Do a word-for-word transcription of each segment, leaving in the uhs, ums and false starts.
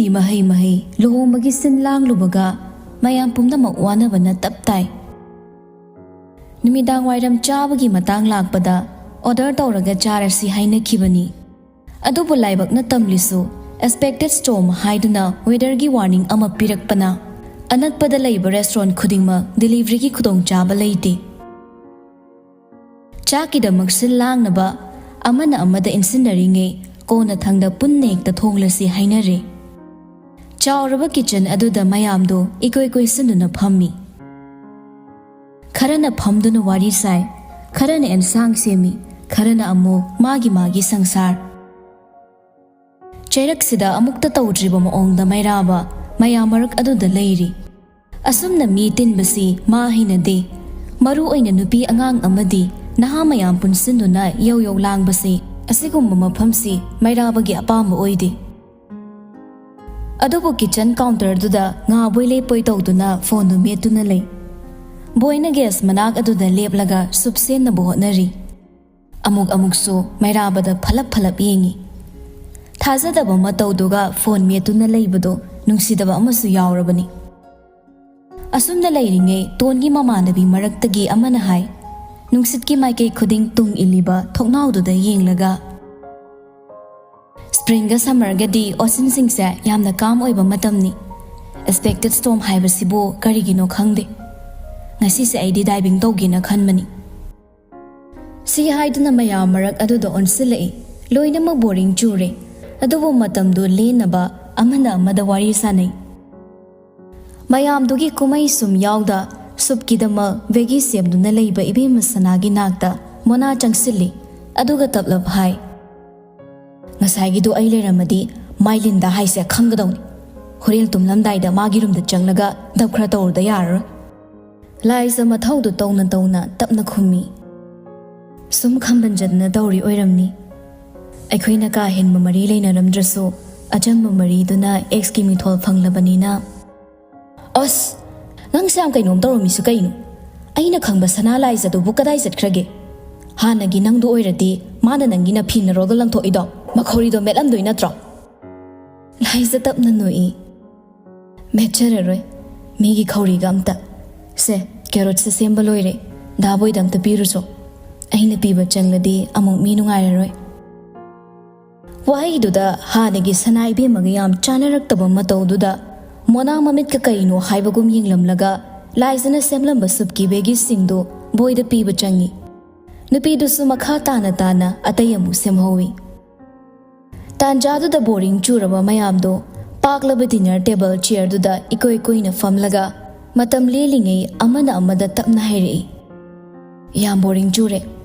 ꯃꯍꯩ ꯃꯍꯩ ꯂꯨꯍꯣꯡꯕꯒꯤ ꯁꯤꯟ ꯂꯥꯡꯂꯨꯕꯒ ꯃꯌꯥꯝ ꯄꯨꯝꯅꯃꯛ ꯋꯥꯅꯕꯅ ꯇꯞ ꯇꯥꯏ꯫ ꯅꯨꯃꯤꯗꯥꯡ ꯋꯥꯏꯔꯝ ꯆꯥꯕꯒꯤ ꯃꯇꯥꯡ ꯂꯥꯛꯄꯗ ꯑꯣꯔꯗꯔ ꯇꯧꯔꯒ ꯆꯥꯔꯁꯤ ꯍꯥꯏꯅꯈꯤꯕꯅꯤ꯫ ꯑꯗꯨꯕꯨ ꯂꯥꯏꯕꯛꯅ ꯇꯝꯂꯤꯁꯨ ꯑꯦꯛꯁꯄꯦꯛꯇꯦꯗ ꯁ꯭ꯇꯣꯔꯝ ꯍꯥꯏꯗꯨꯅ ꯋꯦꯗꯔꯒꯤ ꯋꯥꯔꯅꯤꯡ ꯑꯃ ꯄꯤꯔꯛꯄꯅ ꯑꯅꯛꯄꯗ ꯂꯩꯕ ꯔꯦꯁꯇꯨꯔꯦꯟꯠ ꯈꯨꯗꯤꯡꯃꯛ ꯗꯦꯂꯤꯚꯔꯤꯒꯤ ꯈꯨꯗꯣꯡꯆꯥꯕ ꯂꯩꯇꯦ꯫ ꯆꯥꯛꯀꯤꯗꯃꯛ ꯁꯤꯜ ꯂꯥꯡꯅꯕ ꯑꯃꯅ ꯑꯃꯗ ꯏꯟꯁꯤꯟꯅꯔꯤꯉꯩ ꯀꯣꯟꯅꯊꯪꯗ ꯄꯨꯟꯅ ꯍꯦꯛꯇ ꯊꯣꯡꯂꯁꯤ ꯍꯥꯏꯅꯔꯦ꯫ ꯆꯥꯎꯔꯕ ꯀꯤꯆꯟ ꯑꯗꯨꯗ ꯃꯌꯥꯝꯗꯨ ꯏꯀꯣꯏ ꯀꯣꯏꯁꯤꯟꯗꯨꯅ ꯐꯝꯃꯤ꯫ ꯈꯔꯅ ꯐꯝꯗꯨꯅ ꯋꯥꯔꯤ ꯁꯥꯏ, ꯈꯔꯅ ꯑꯦꯟꯁꯥꯡ ꯁꯦꯝꯃꯤ, ꯈꯔꯅ ꯑꯃꯨꯛ ꯃꯥꯒꯤ ꯃꯥꯒꯤ ꯁꯪꯁꯥꯔ꯫ ꯆꯩꯔꯛꯁꯤꯗ ꯑꯃꯨꯛꯇ ꯇꯧꯗ꯭ꯔꯤꯕ ꯃꯑꯣꯡꯗ ꯃꯩꯔꯥꯕ ꯃꯌꯥꯝ ꯃꯔꯛ ꯑꯗꯨꯗ ꯂꯩꯔꯤ꯫ ꯑꯁꯨꯝꯅ ꯃꯤ ꯇꯤꯟꯕꯁꯤ ꯃꯥ ꯍꯩꯅꯗꯦ꯫ ꯃꯔꯨ ꯑꯣꯏꯅ ꯅꯨꯄꯤ ꯑꯉꯥꯡ ꯑꯃꯗꯤ ꯅꯍꯥ ꯃꯌꯥꯝ ꯄꯨꯟꯁꯤꯟꯗꯨꯅ ꯌꯧ ꯌꯧ ꯂꯥꯡꯕꯁꯤ, ꯑꯁꯤꯒꯨꯝꯕ ꯃꯐꯝꯁꯤ ꯃꯩꯔꯥꯕꯒꯤ ꯑꯄꯥꯝꯕ ꯑꯣꯏꯗꯦ꯫ ꯑꯗꯨꯕꯨ ꯀꯤꯆꯟ ꯀꯥꯎꯟꯇꯔꯗꯨꯗ ꯉꯥꯕꯣꯏ ꯂꯦꯞꯄꯣꯏ ꯇꯧꯗꯨꯅ ꯐꯣꯟꯗꯨ ꯃꯦꯠꯇꯨꯅ ꯂꯩ꯫ ꯕꯣꯏꯅ ꯒꯦꯁ ꯃꯅꯥꯛ ꯑꯗꯨꯗ ꯂꯦꯞꯂꯒ ꯁꯨꯞ ꯁꯦꯟꯅꯕ ꯍꯣꯠꯅꯔꯤ꯫ ꯑꯃꯨꯛ ꯑꯃꯨꯛꯁꯨ ꯃꯩꯔꯥꯕꯗ ꯐꯂꯞ ꯐꯂꯞ ꯌꯦꯡꯉꯤ꯫ ꯊꯥꯖꯗꯕ ꯃꯇꯧꯗꯨꯒ ꯐꯣꯟ ꯃꯦꯠꯇꯨꯅ ꯂꯩꯕꯗꯣ ꯅꯨꯡꯁꯤꯗꯕ ꯑꯃꯁꯨ ꯌꯥꯎꯔꯕꯅꯤ꯫ ꯑꯁꯨꯝꯅ ꯂꯩꯔꯤꯉꯩ ꯇꯣꯟꯒꯤ ꯃꯃꯥꯟꯅꯕꯤ ꯃꯔꯛꯇꯒꯤ ꯑꯃꯅ ꯍꯥꯏ, ꯅꯨꯡꯁꯤꯠꯀꯤ ꯃꯥꯏꯀꯩ ꯈꯨꯗꯤꯡ ꯇꯨꯡ ꯏꯜꯂꯤꯕ ꯊꯣꯡꯅꯥꯎꯗꯨꯗ ꯌꯦꯡꯂꯒ, "ꯁ꯭ꯄ꯭ꯔꯤꯡꯒ ꯁꯝꯃꯔꯒꯗꯤ ꯑꯣꯁꯤꯟꯁꯤꯡꯁꯦ ꯌꯥꯝꯅ ꯀꯥꯝ ꯑꯣꯏꯕ ꯃꯇꯝꯅꯤ꯫ ꯑꯦꯛꯁꯄꯦꯛꯇꯦꯗ ꯁ꯭ꯇꯣꯔꯝ ꯍꯥꯏꯕꯁꯤꯕꯨ ꯀꯔꯤꯒꯤꯅꯣ ꯈꯪꯗꯦ꯫ ꯉꯁꯤꯁꯦ ꯑꯩꯗꯤ ꯗꯥꯏꯚꯤꯡ ꯇꯧꯒꯦꯅ ꯈꯟꯕꯅꯤ"꯫ ꯁꯤ ꯍꯥꯏꯗꯨꯅ ꯃꯌꯥꯝ ꯃꯔꯛ ꯑꯗꯨꯗ ꯑꯣꯟꯁꯤꯜꯂꯛꯏ꯫ ꯂꯣꯏꯅꯃꯛ ꯕꯣꯔꯤꯡ ꯆꯨꯔꯦ꯫ ꯑꯗꯨꯕꯨ ꯃꯇꯝꯗꯨ ꯂꯦꯟꯅꯕ ꯑꯃꯅ ꯑꯃꯗ ꯋꯥꯔꯤ ꯁꯥꯅꯩ꯫ ꯃꯌꯥꯝꯗꯨꯒꯤ ꯀꯨꯝꯍꯩ ꯁꯨꯝ ꯌꯥꯎꯗ ꯁꯨꯞꯀꯤꯗꯃꯛ ꯚꯦꯒꯤ ꯁꯦꯝꯗꯨꯅ ꯂꯩꯕ ꯏꯕꯦꯝꯃ ꯁꯅꯥꯒꯤ ꯅꯥꯛꯇ ꯃꯣꯅꯥ ꯆꯪꯁꯤꯜꯂꯤ꯫ ꯑꯗꯨꯒ ꯇꯞꯂꯞ ꯍꯥꯏ, "ꯉꯁꯥꯏꯒꯤꯗꯨ ꯑꯩ ꯂꯩꯔꯝꯃꯗꯤ ꯃꯥꯏꯂꯤꯟꯗ ꯍꯥꯏꯁꯦ ꯈꯪꯒꯗꯧꯅꯤ꯫ ꯍꯣꯔꯦꯟ ꯇꯨꯝꯂꯝꯗꯥꯏꯗ ꯃꯥꯒꯤ ꯔꯨꯝꯗ ꯆꯪꯂꯒ ꯗꯞ ꯈꯔ ꯇꯧꯔꯨꯗ ꯌꯥꯔꯔꯣꯏ"꯫ ꯂꯥꯏꯖ ꯃꯊꯧꯗꯨ ꯇꯧꯅ ꯇꯧꯅ ꯇꯞꯅ ꯈꯨꯝꯃꯤ꯫ "ꯁꯨꯝ ꯈꯝꯕꯟꯖꯗꯅ ꯇꯧꯔꯤ ꯑꯣꯏꯔꯝꯅꯤ꯫ ꯑꯩꯈꯣꯏꯅ ꯀꯥ ꯍꯦꯟꯕ ꯃꯔꯤ ꯂꯩꯅꯔꯝꯗ꯭ꯔꯁꯨ ꯑꯆꯝꯕ ꯃꯔꯤꯗꯨꯅ ꯑꯦꯛꯁꯀꯤ ꯃꯤꯊꯣꯜ ꯐꯪꯂꯕꯅꯤꯅ"꯫ "ꯑꯁ, ꯅꯪꯁꯦ ꯌꯥꯝ ꯀꯩꯅꯣꯝ ꯇꯧꯔꯝꯃꯤꯁꯨ ꯀꯩꯅꯣ? ꯑꯩꯅ ꯈꯪꯕ ꯁꯅꯥ ꯂꯥꯏꯖꯗꯨꯕꯨ ꯀꯗꯥꯏ ꯆꯠꯈ꯭ꯔꯒꯦ? ꯍꯥꯟꯅꯒꯤ ꯅꯪꯗꯨ ꯑꯣꯏꯔꯗꯤ ꯃꯥꯅ ꯅꯪꯒꯤ ꯅꯐꯤ ꯅꯔꯣꯜꯒ ꯂꯪꯊꯣꯛꯏꯗꯣ ꯃꯈꯧꯔꯤꯗꯣ ꯃꯦꯠꯂꯝꯗꯣꯏ ꯅꯠꯇ꯭ꯔꯣ?" ꯂꯥꯏꯖ ꯇꯞꯅ ꯅꯣꯛꯏ꯫ "ꯃꯦꯠꯆꯔꯔꯣꯏ꯫ ꯃꯤꯒꯤ ꯈꯧꯔꯤꯒ ꯑꯝꯇ꯫ ꯁꯦ, ꯀꯦꯔꯣꯠꯁꯦ ꯁꯦꯝꯕ ꯂꯣꯏꯔꯦ꯫ ꯗꯥꯕꯣꯏꯗ ꯑꯝꯇ ꯄꯤꯔꯨꯆꯣ꯫ ꯑꯩꯅ ꯄꯤꯕ ꯆꯪꯂꯗꯤ ꯑꯃꯨꯛ ꯃꯤ ꯅꯨꯡꯉꯥꯏꯔꯔꯣꯏ"꯫ ꯋꯥꯍꯩꯗꯨꯗ ꯍꯥꯟꯅꯒꯤ ꯁꯅꯥ ꯏꯕꯦꯝꯃꯒ ꯌꯥꯝ ꯆꯥꯅꯔꯛꯇꯕ ꯃꯇꯧꯗꯨꯗ ꯃꯣꯅꯥ ꯃꯃꯤꯠꯀ ꯀꯩꯅꯣ ꯍꯥꯏꯕꯒꯨꯝ ꯌꯦꯡꯂꯝꯂꯒ ꯂꯥꯏꯖꯅ ꯁꯦꯝꯂꯝꯕ ꯁꯨꯞꯀꯤ ꯕꯦꯒꯤꯁꯁꯤꯡꯗꯨ ꯕꯣꯏꯗ ꯄꯤꯕ ꯆꯪꯏ꯫ ꯅꯨꯄꯤꯗꯨꯁꯨ ꯃꯈꯥ ꯇꯥꯅ ꯇꯥꯅ ꯑꯇꯩ ꯑꯃꯨꯛ ꯁꯦꯝꯍꯧꯏ꯫ ꯇꯥꯟꯖꯥꯗꯨꯗ ꯕꯣꯔꯤꯡ ꯆꯨꯔꯕ ꯃꯌꯥꯝꯗꯣ ꯄꯥꯛꯂꯕ ꯗꯤꯅꯔ ꯇꯦꯕꯜ ꯆꯤꯌꯔꯗꯨꯗ ꯏꯀꯣꯏ ꯀꯣꯏꯅ ꯐꯝꯂꯒ ꯃꯇꯝ ꯂꯦꯜꯂꯤꯉꯩ ꯑꯃꯅ ꯑꯃꯗ ꯇꯞꯅ ꯍꯥꯏꯔꯛꯏ, "ꯌꯥꯝ ꯕꯣꯔꯤꯡ ꯆꯨꯔꯦ꯫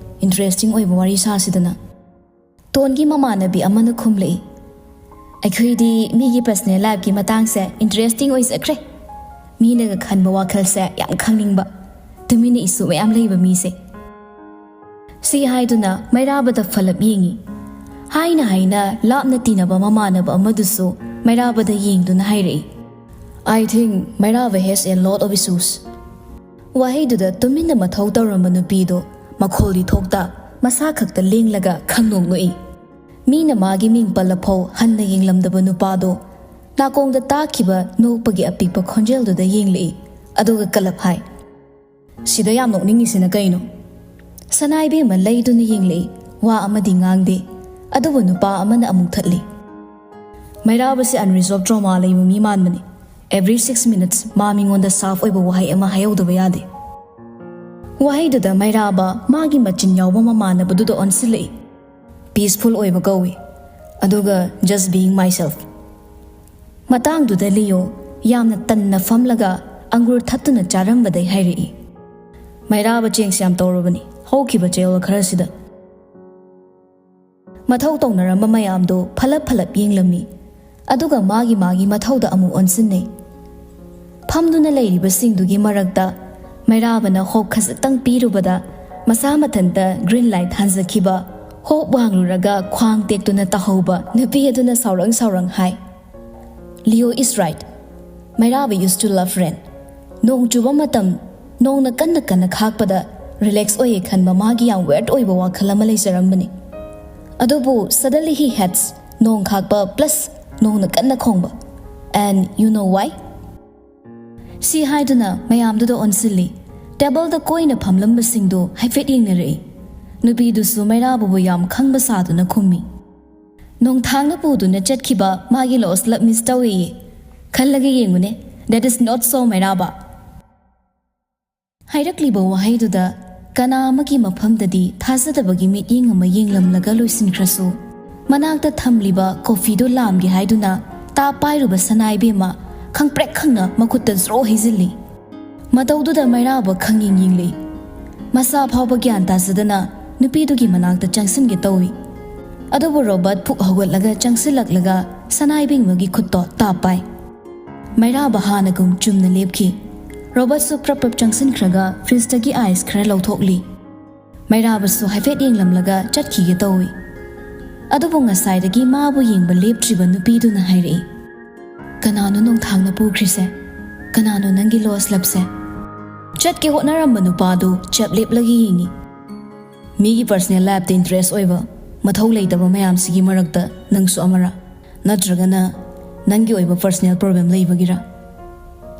ꯏꯟꯇꯔꯦꯁꯇꯤꯡ ꯑꯣꯏꯕ ꯋꯥꯔꯤ ꯁꯥꯁꯤꯗꯅ"꯫ ꯇꯣꯟꯒꯤ ꯃꯃꯥꯟꯅꯕꯤ ꯑꯃꯅ ꯈꯨꯝꯂꯛꯏ, "ꯑꯩꯈꯣꯏꯗꯤ ꯃꯤꯒꯤ ꯄꯔꯁꯅꯦꯜ ꯂꯥꯏꯐꯀꯤ ꯃꯇꯥꯡꯁꯦ ꯏꯟꯇꯔꯦꯁꯇꯤꯡ ꯑꯣꯏꯖꯈ꯭ꯔꯦ꯫ ꯃꯤꯅꯒ ꯈꯟꯕ ꯋꯥꯈꯜꯁꯦ ꯌꯥꯝ ꯈꯪꯅꯤꯡꯕ꯫ ꯇꯨꯃꯤꯟꯅ ꯏꯁꯨ ꯃꯌꯥꯝ ꯂꯩꯕ ꯃꯤꯁꯦ"꯫ ꯁꯤ ꯍꯥꯏꯗꯨꯅ ꯃꯩꯔꯥꯕꯗ ꯐꯂꯞ ꯌꯦꯡꯏ꯫ ꯍꯥꯏꯅ ꯍꯥꯏꯅ ꯂꯥꯞꯅ ꯇꯤꯟꯅꯕ ꯃꯃꯥꯟꯅꯕ ꯑꯃꯗꯨꯁꯨ ꯃꯩꯔꯥꯕꯗ ꯌꯦꯡꯗꯨꯅ ꯍꯥꯏꯔꯛꯏ, "I think ꯃꯩꯔꯥꯕ has a lot of issues"꯫ ꯋꯥꯍꯩꯗꯨꯗ ꯇꯨꯃꯤꯟꯅ ꯃꯊꯧ ꯇꯧꯔꯝꯕ ꯅꯨꯄꯤꯗꯣ ꯃꯈꯣꯜꯗꯤ ꯊꯣꯛꯇ ꯃꯁꯥ ꯈꯛꯇ ꯂꯦꯡꯂꯒ ꯈꯪꯅꯣꯛ ꯅꯣꯛꯏ꯫ ꯃꯤꯅ ꯃꯥꯒꯤ ꯃꯤꯡ ꯄꯜꯂꯐꯥꯎ ꯍꯟꯅ ꯌꯦꯡꯂꯝꯗꯕ ꯅꯨꯄꯥꯗꯣ ꯅꯥꯀꯣꯡꯗ ꯇꯥꯈꯤꯕ ꯅꯣꯛꯄꯒꯤ ꯑꯄꯤꯛꯄ ꯈꯣꯟꯖꯦꯜꯗꯨꯗ ꯌꯦꯡꯂꯛꯏ, ꯑꯗꯨꯒ ꯀꯂꯞ ꯍꯥꯏ, "ꯁꯤꯗ ꯌꯥꯝ ꯅꯣꯛꯅꯤꯡꯉꯤꯁꯤꯅ ꯀꯩꯅꯣ?" ꯁꯅꯥ ꯏꯕꯦꯝꯃ ꯂꯩꯗꯨꯅ ꯌꯦꯡꯂꯛꯏ, ꯋꯥ ꯑꯃꯗꯤ ꯉꯥꯡꯗꯦ꯫ ꯑꯗꯨꯕꯨ ꯅꯨꯄꯥ ꯑꯃꯅ ꯑꯃꯨꯛ ꯊꯠꯂꯤ, "ꯃꯩꯔꯥꯕꯁꯦ unresolved trauma ꯂꯩꯕ ꯃꯤ ꯃꯥꯟꯕꯅꯤ꯫ Every six minutes ꯃꯥ ꯃꯤꯉꯣꯟꯗ ꯁꯥꯐ ꯑꯣꯏꯕ ꯋꯥꯍꯩ ꯑꯃ ꯍꯥꯏꯍꯧꯗꯕ ꯌꯥꯗꯦ"꯫ ꯋꯥꯍꯩꯗꯨꯗ ꯃꯩꯔꯥꯕ ꯃꯥꯒꯤ ꯃꯆꯤꯟ ꯌꯥꯎꯕ ꯃꯃꯥꯟꯅꯕꯗꯨꯗ ꯑꯣꯟꯁꯤꯜꯂꯛꯏ꯫ "Peaceful ꯑꯣꯏꯕ ꯀꯧꯏ, ꯑꯗꯨꯒ just being myself"꯫ ꯃꯇꯥꯡꯗꯨꯗ ꯂꯤꯌꯣ ꯌꯥꯝꯅ ꯇꯟꯅ ꯐꯝꯂꯒ ꯑꯪꯒꯨꯔ ꯊꯠꯇꯨꯅ ꯆꯥꯔꯝꯕꯗꯩ ꯍꯥꯏꯔꯛꯏ, "ꯃꯩꯔꯥꯕ ꯆꯦꯡꯁ ꯌꯥꯝ ꯇꯧꯔꯕꯅꯤ ꯍꯧꯈꯤꯕ ꯆꯌꯣꯜ ꯈꯔꯁꯤꯗ"꯫ ꯃꯊꯧ ꯇꯧꯅꯔꯝꯕ ꯃꯌꯥꯝꯗꯨ ꯐꯂꯞ ꯐꯂꯞ ꯌꯦꯡꯂꯝꯃꯤ꯫ ꯑꯗꯨꯒ ꯃꯥꯒꯤ ꯃꯥꯒꯤ ꯃꯊꯧꯗ ꯑꯃꯨꯛ ꯑꯣꯟꯁꯤꯟꯅꯩ꯫ ꯐꯝꯗꯨꯅ ꯂꯩꯔꯤꯕꯁꯤꯡꯗꯨꯒꯤ ꯃꯔꯛꯇ ꯃꯩꯔꯥꯕꯅ ꯍꯣꯞ ꯈꯖꯤꯛꯇꯪ ꯄꯤꯔꯨꯕꯗ ꯃꯁꯥ ꯃꯊꯟꯇ green light ꯊꯥꯟꯖꯈꯤꯕ, ꯍꯣꯞ ꯋꯥꯡꯂꯨꯔꯒ ꯈ꯭ꯋꯥꯡ ꯇꯦꯛꯇꯨꯅ ꯇꯥꯍꯧꯕ ꯅꯨꯄꯤ ꯑꯗꯨꯅ ꯁꯥꯎꯔꯪ ꯁꯥꯎꯔꯪ ꯍꯥꯏ, "Leo is right. ꯃꯩꯔꯥꯕ used to love rain. ꯅꯣꯡ ꯆꯨꯕ ꯃꯇꯝ, ꯅꯣꯡꯅ ꯀꯟꯅ ꯀꯟꯅ ꯈꯥꯛꯄꯗ relax ꯑꯣꯏꯌꯦ ꯈꯟꯕ ꯃꯥꯒꯤ ꯌꯥꯝ weird ꯑꯣꯏꯕ ꯋꯥꯈꯜ ꯑꯃ ꯂꯩꯖꯔꯝꯕꯅꯤ꯫ ꯑꯗꯨꯕꯨ suddenly he hates ꯅꯣꯡ ꯈꯥꯛꯄ plus ꯅꯣꯡꯅ ꯀꯟꯅ ꯈꯣꯡꯕ꯫ "And you know why?" ꯁꯤ ꯍꯥꯏꯗꯨꯅ ꯃꯌꯥꯝꯗꯨꯗ ꯑꯣꯟꯁꯤꯜꯂꯤ꯫ ꯇꯦꯕꯜꯗ ꯀꯣꯏꯅ ꯐꯝꯂꯝꯕꯁꯤꯡꯗꯨ ꯍꯥꯏꯐꯦꯠ ꯌꯦꯡꯅꯔꯛꯏ꯫ ꯅꯨꯄꯤꯗꯨꯁꯨ ꯃꯩꯔꯥꯕꯕꯨ ꯌꯥꯝ ꯈꯪꯕ ꯁꯥꯗꯨꯅ ꯈꯨꯝꯃꯤ꯫ "ꯅꯣꯡꯊꯥꯡꯅ ꯄꯨꯗꯨꯅ ꯆꯠꯈꯤꯕ ꯃꯥꯒꯤ lost love miss ꯇꯧꯏꯌꯦ꯫ ꯈꯜꯂꯒ ꯌꯦꯡꯉꯨꯅꯦ, that is not so, ꯃꯩꯔꯥꯕ?" ꯍꯥꯏꯔꯛꯂꯤꯕ ꯋꯥꯍꯩꯗꯨꯗ ꯀꯅꯥ ꯑꯃꯒꯤ ꯃꯐꯝꯗꯗꯤ ꯊꯥꯖꯗꯕꯒꯤ ꯃꯤꯠꯌꯦꯡ ꯑꯃ ꯌꯦꯡꯂꯝꯂꯒ ꯂꯣꯏꯁꯤꯟꯈ꯭ꯔꯁꯨ, ꯃꯅꯥꯛꯇ ꯊꯝꯂꯤꯕ ꯀꯣꯐꯤꯗꯨ ꯂꯥꯝꯒꯦ ꯍꯥꯏꯗꯨꯅ ꯇꯥꯞ ꯄꯥꯏꯔꯨꯕ ꯁꯅꯥꯏꯕꯦꯝꯃ ꯈꯪꯄ꯭ꯔꯦꯛ ꯈꯪꯅ ꯃꯈꯨꯠꯇ ꯖ꯭ꯔꯣ ꯍꯩꯖꯤꯜꯂꯤ꯫ ꯃꯇꯧꯗꯨꯗ ꯃꯩꯔꯥꯕ ꯈꯪꯌꯦꯡ ꯌꯦꯡꯂꯤ꯫ ꯃꯁꯥ ꯐꯥꯎꯕ ꯒ꯭ꯌꯥꯟ ꯇꯥꯖꯗꯅ ꯅꯨꯄꯤꯗꯨꯒꯤ ꯃꯅꯥꯛꯇ ꯆꯪꯁꯤꯟꯒꯦ ꯇꯧꯏ꯫ ꯑꯗꯨꯕꯨ ꯔꯣꯕꯥꯔꯠ ꯐꯨꯛ ꯍꯧꯒꯠꯂꯒ ꯆꯪꯁꯤꯜꯂꯛꯂꯒ ꯁꯅꯥꯏꯕꯦꯝꯃꯒꯤ ꯈꯨꯠꯇꯣ ꯇꯥꯞ ꯄꯥꯏ꯫ ꯃꯩꯔꯥꯕ ꯍꯥꯟꯅꯒꯨꯝ ꯆꯨꯝꯅ ꯂꯦꯞꯈꯤ꯫ ꯔꯣꯕꯥꯔꯠꯁꯨ ꯄ꯭ꯔꯞ ꯄ꯭ꯔꯞ ꯆꯪꯁꯤꯟꯈ꯭ꯔꯒ ꯐ꯭ꯔꯤꯖꯇꯒꯤ ꯑꯥꯏꯁ ꯈꯔ ꯂꯧꯊꯣꯛꯂꯤ꯫ ꯃꯩꯔꯥꯕꯁꯨ ꯍꯥꯏꯐꯦꯠ ꯌꯦꯡꯂꯝꯂꯒ ꯆꯠꯈꯤꯒꯦ ꯇꯧꯏ꯫ ꯑꯗꯨꯕꯨ ꯉꯁꯥꯏꯗꯒꯤ ꯃꯥꯕꯨ ꯌꯦꯡꯕ ꯂꯦꯞꯇ꯭ꯔꯤꯕ ꯅꯨꯄꯤꯗꯨꯅ ꯍꯥꯏꯔꯛꯏ, "ꯀꯅꯥꯅꯣ ꯅꯣꯡꯊꯥꯡꯅ ꯄꯨꯈ꯭ꯔꯤꯁꯦ? ꯀꯅꯥꯅꯣ ꯅꯪꯒꯤ lost loveꯁꯦ?" ꯆꯠꯀꯦ ꯍꯣꯠꯅꯔꯝꯕ ꯅꯨꯄꯥꯗꯨ ꯆꯞ ꯂꯦꯞꯂꯒ ꯌꯦꯡꯉꯤ꯫ "ꯃꯤꯒꯤ personal lifeꯇ interest ꯑꯣꯏꯕ ꯃꯊꯧ ꯂꯩꯇꯕ ꯃꯌꯥꯝꯁꯤꯒꯤ ꯃꯔꯛꯇ ꯅꯪꯁꯨ ꯑꯃꯔ? ꯅꯠꯇ꯭ꯔꯒꯅ ꯅꯪꯒꯤ ꯑꯣꯏꯕ personal problem ꯂꯩꯕꯒꯤꯔ?"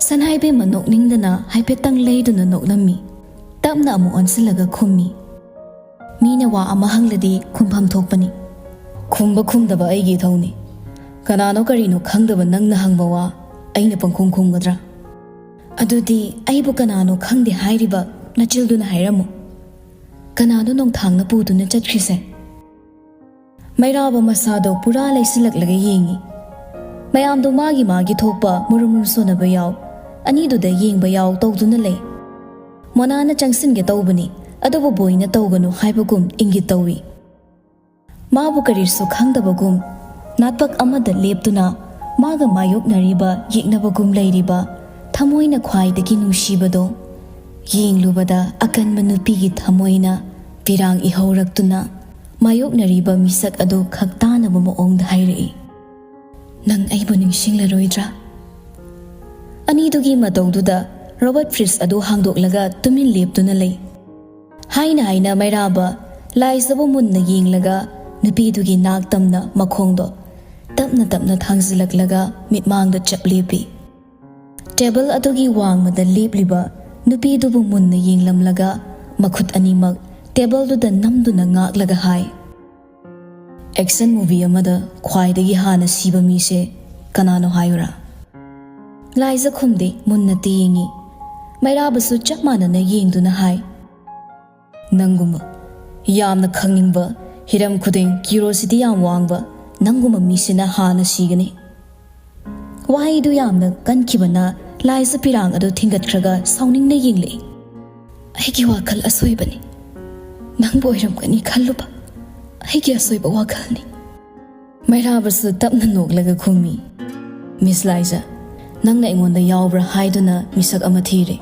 ꯁꯅꯥꯏꯕꯦꯝꯃ ꯅꯣꯛꯅꯤꯡꯗꯅ ꯍꯥꯏꯐꯦꯠꯇꯪ ꯂꯩꯗꯨꯅ ꯅꯣꯛꯂꯝꯃꯤ꯫ ꯇꯞꯅ ꯑꯃꯨꯛ ꯑꯣꯟꯁꯤꯜꯂꯒ ꯈꯨꯝꯃꯤ, "ꯃꯤꯅ ꯋꯥ ꯑꯃ ꯍꯪꯂꯗꯤ ꯈꯨꯝꯐꯝ ꯊꯣꯛꯄꯅꯤ꯫ ꯈꯨꯝꯕ ꯈꯨꯝꯗꯕ ꯑꯩꯒꯤ ꯏꯊꯧꯅꯤ꯫ ꯀꯅꯥꯅꯣ ꯀꯔꯤꯅꯣ ꯈꯪꯗꯕ ꯅꯪꯅ ꯍꯪꯕ ꯋꯥ ꯑꯩꯅ ꯄꯪꯈꯨꯝ ꯈꯨꯝꯒꯗ꯭ꯔꯥ?" "ꯑꯗꯨꯗꯤ ꯑꯩꯕꯨ ꯀꯅꯥꯅꯣ ꯈꯪꯗꯦ ꯍꯥꯏꯔꯤꯕ ꯅꯆꯤꯜꯗꯨꯅ ꯍꯥꯏꯔꯝꯃꯨ꯫ ꯀꯅꯥꯅꯣ ꯅꯣꯡꯊꯥꯡꯅ ꯄꯨꯗꯨꯅ ꯆꯠꯈ꯭ꯔꯤꯁꯦ?" ꯃꯩꯔꯥꯕ ꯃꯁꯥꯗꯣ ꯄꯨꯔꯥ ꯂꯩꯁꯤꯜꯂꯛꯂꯒ ꯌꯦꯡꯉꯤ꯫ ꯃꯌꯥꯝꯗꯣ ꯃꯥꯒꯤ ꯃꯥꯒꯤ ꯊꯣꯛꯄ ꯃꯨꯔꯨꯝ ꯃꯨꯔꯨꯝ ꯁꯣꯟꯅꯕ ꯌꯥꯎ, ꯑꯅꯤꯗꯨꯗ ꯌꯦꯡꯕ ꯌꯥꯎ ꯇꯧꯗꯨꯅ ꯂꯩ꯫ ꯃꯣꯅꯥꯅ ꯆꯪꯁꯤꯟꯒꯦ ꯇꯧꯕꯅꯤ, ꯑꯗꯨꯕꯨ ꯕꯣꯏꯅ ꯇꯧꯒꯅꯨ ꯍꯥꯏꯕꯒꯨꯝ ꯏꯪꯒꯤꯠ ꯇꯧꯏ꯫ ꯃꯥꯕꯨ ꯀꯔꯤꯁꯨ ꯈꯪꯗꯕꯒꯨꯝ ꯅꯥꯠꯄꯛ ꯑꯃꯗ ꯂꯦꯞꯇꯨꯅ ꯃꯥꯒ ꯃꯥꯌꯣꯛꯅꯔꯤꯕ, ꯌꯦꯛꯅꯕꯒꯨꯝ ꯂꯩꯔꯤꯕ ꯊꯃꯣꯏꯅ ꯈ꯭ꯋꯥꯏꯗꯒꯤ ꯅꯨꯡꯁꯤꯕꯗꯣ ꯌꯦꯡꯂꯨꯕꯗ ꯑꯀꯟꯕ ꯅꯨꯄꯤꯒꯤ ꯊꯃꯣꯏꯅ ꯄꯤꯔꯥꯡ ꯏꯍꯧꯔꯛꯇꯨꯅ ꯃꯥꯌꯣꯛꯅꯔꯤꯕ ꯃꯤꯁꯛ ꯑꯗꯨ ꯈꯛꯇꯥꯅꯕ ꯃꯑꯣꯡꯗ ꯍꯥꯏꯔꯛꯏ, "ꯅꯪ ꯑꯩꯕꯨ ꯅꯤꯡꯁꯤꯡꯂꯔꯣꯏꯗ꯭ꯔꯥ?" ꯑꯅꯤꯗꯨꯒꯤ ꯃꯇꯧꯗꯨꯗ ꯔꯣꯕꯥꯔꯠ ꯐ꯭ꯔꯤꯖ ꯑꯗꯨ ꯍꯥꯡꯗꯣꯛꯂꯒ ꯇꯨꯃꯤꯟ ꯂꯦꯞꯇꯨꯅ ꯂꯩ꯫ ꯍꯥꯏꯅ ꯍꯥꯏꯅ ꯃꯩꯔꯥꯕ ꯂꯥꯏꯖꯕ ꯃꯨꯟꯅ ꯌꯦꯡꯂꯒ ꯅꯨꯄꯤꯗꯨꯒꯤ ꯅꯥꯛ ꯇꯝꯅ ꯃꯈꯣꯡꯗꯣ ꯇꯞꯅ ꯇꯞꯅ ꯊꯥꯡꯖꯤꯜꯂꯛꯂꯒ ꯃꯤꯠꯃꯥꯡꯗ ꯆꯞ ꯂꯦꯞꯄꯤ꯫ ꯇꯦꯕꯜ ꯑꯗꯨꯒꯤ ꯋꯥꯡꯃꯗ ꯂꯦꯞꯂꯤꯕ ꯅꯨꯄꯤꯗꯨꯕꯨ ꯃꯨꯟꯅ ꯌꯦꯡꯂꯝꯂꯒ ꯃꯈꯨꯠ ꯑꯅꯤꯃꯛ ꯇꯦꯕꯜꯗꯨꯗ ꯅꯝꯗꯨꯅ ꯉꯥꯛꯂꯒ ꯍꯥꯏ, "ꯑꯦꯛꯁꯟ ꯃꯨꯚꯤ ꯑꯃꯗ ꯈ꯭ꯋꯥꯏꯗꯒꯤ ꯍꯥꯟꯅ ꯁꯤꯕ ꯃꯤꯁꯦ ꯀꯅꯥꯅꯣ ꯍꯥꯏꯌꯨꯔꯥ?" ꯂꯥꯏꯖ ꯈꯨꯝꯗꯦ, ꯃꯨꯟꯅ ꯇꯦꯡꯉꯤ꯫ ꯃꯩꯔꯥꯕꯁꯨ ꯆꯞ ꯃꯥꯟꯅꯅ ꯌꯦꯡꯗꯨꯅ ꯍꯥꯏ, "ꯅꯪꯒꯨꯝꯕ ꯌꯥꯝꯅ ꯈꯪꯅꯤꯡꯕ, ꯍꯤꯔꯝ ꯈꯨꯗꯤꯡ curiosity ꯌꯥꯝ ꯋꯥꯡꯕ ꯅꯪꯒꯨꯝꯕ ꯃꯤꯁꯤꯅ ꯍꯥꯟꯅ ꯁꯤꯒꯅꯤ꯫" ꯋꯥꯍꯩꯗꯨ ꯌꯥꯝꯅ ꯀꯟꯈꯤꯕꯅ ꯂꯥꯏꯖ ꯄꯤꯔꯥꯡ ꯑꯗꯨ ꯊꯤꯡꯒꯠꯈ꯭ꯔꯒ ꯁꯥꯎꯅꯤꯡꯅ ꯌꯦꯡꯂꯛꯏ꯫ "ꯑꯩꯒꯤ ꯋꯥꯈꯜ ꯑꯁꯣꯏꯕꯅꯤ꯫ ꯅꯪꯕꯨ ꯑꯣꯏꯔꯝꯒꯅꯤ ꯈꯜꯂꯨꯕ ꯑꯩꯒꯤ ꯑꯁꯣꯏꯕ ꯋꯥꯈꯜꯅꯤ꯫" ꯃꯩꯔꯥꯕꯁꯨ ꯇꯞꯅ ꯅꯣꯛꯂꯒ ꯈꯨꯝꯃꯤ, "ꯃꯤꯁ ꯂꯥꯏꯖ, ꯅꯪꯅ ꯑꯩꯉꯣꯟꯗ ꯌꯥꯎꯕ꯭ꯔꯥ ꯍꯥꯏꯗꯨꯅ ꯃꯤꯁꯛ ꯑꯃ ꯊꯤꯔꯦ꯫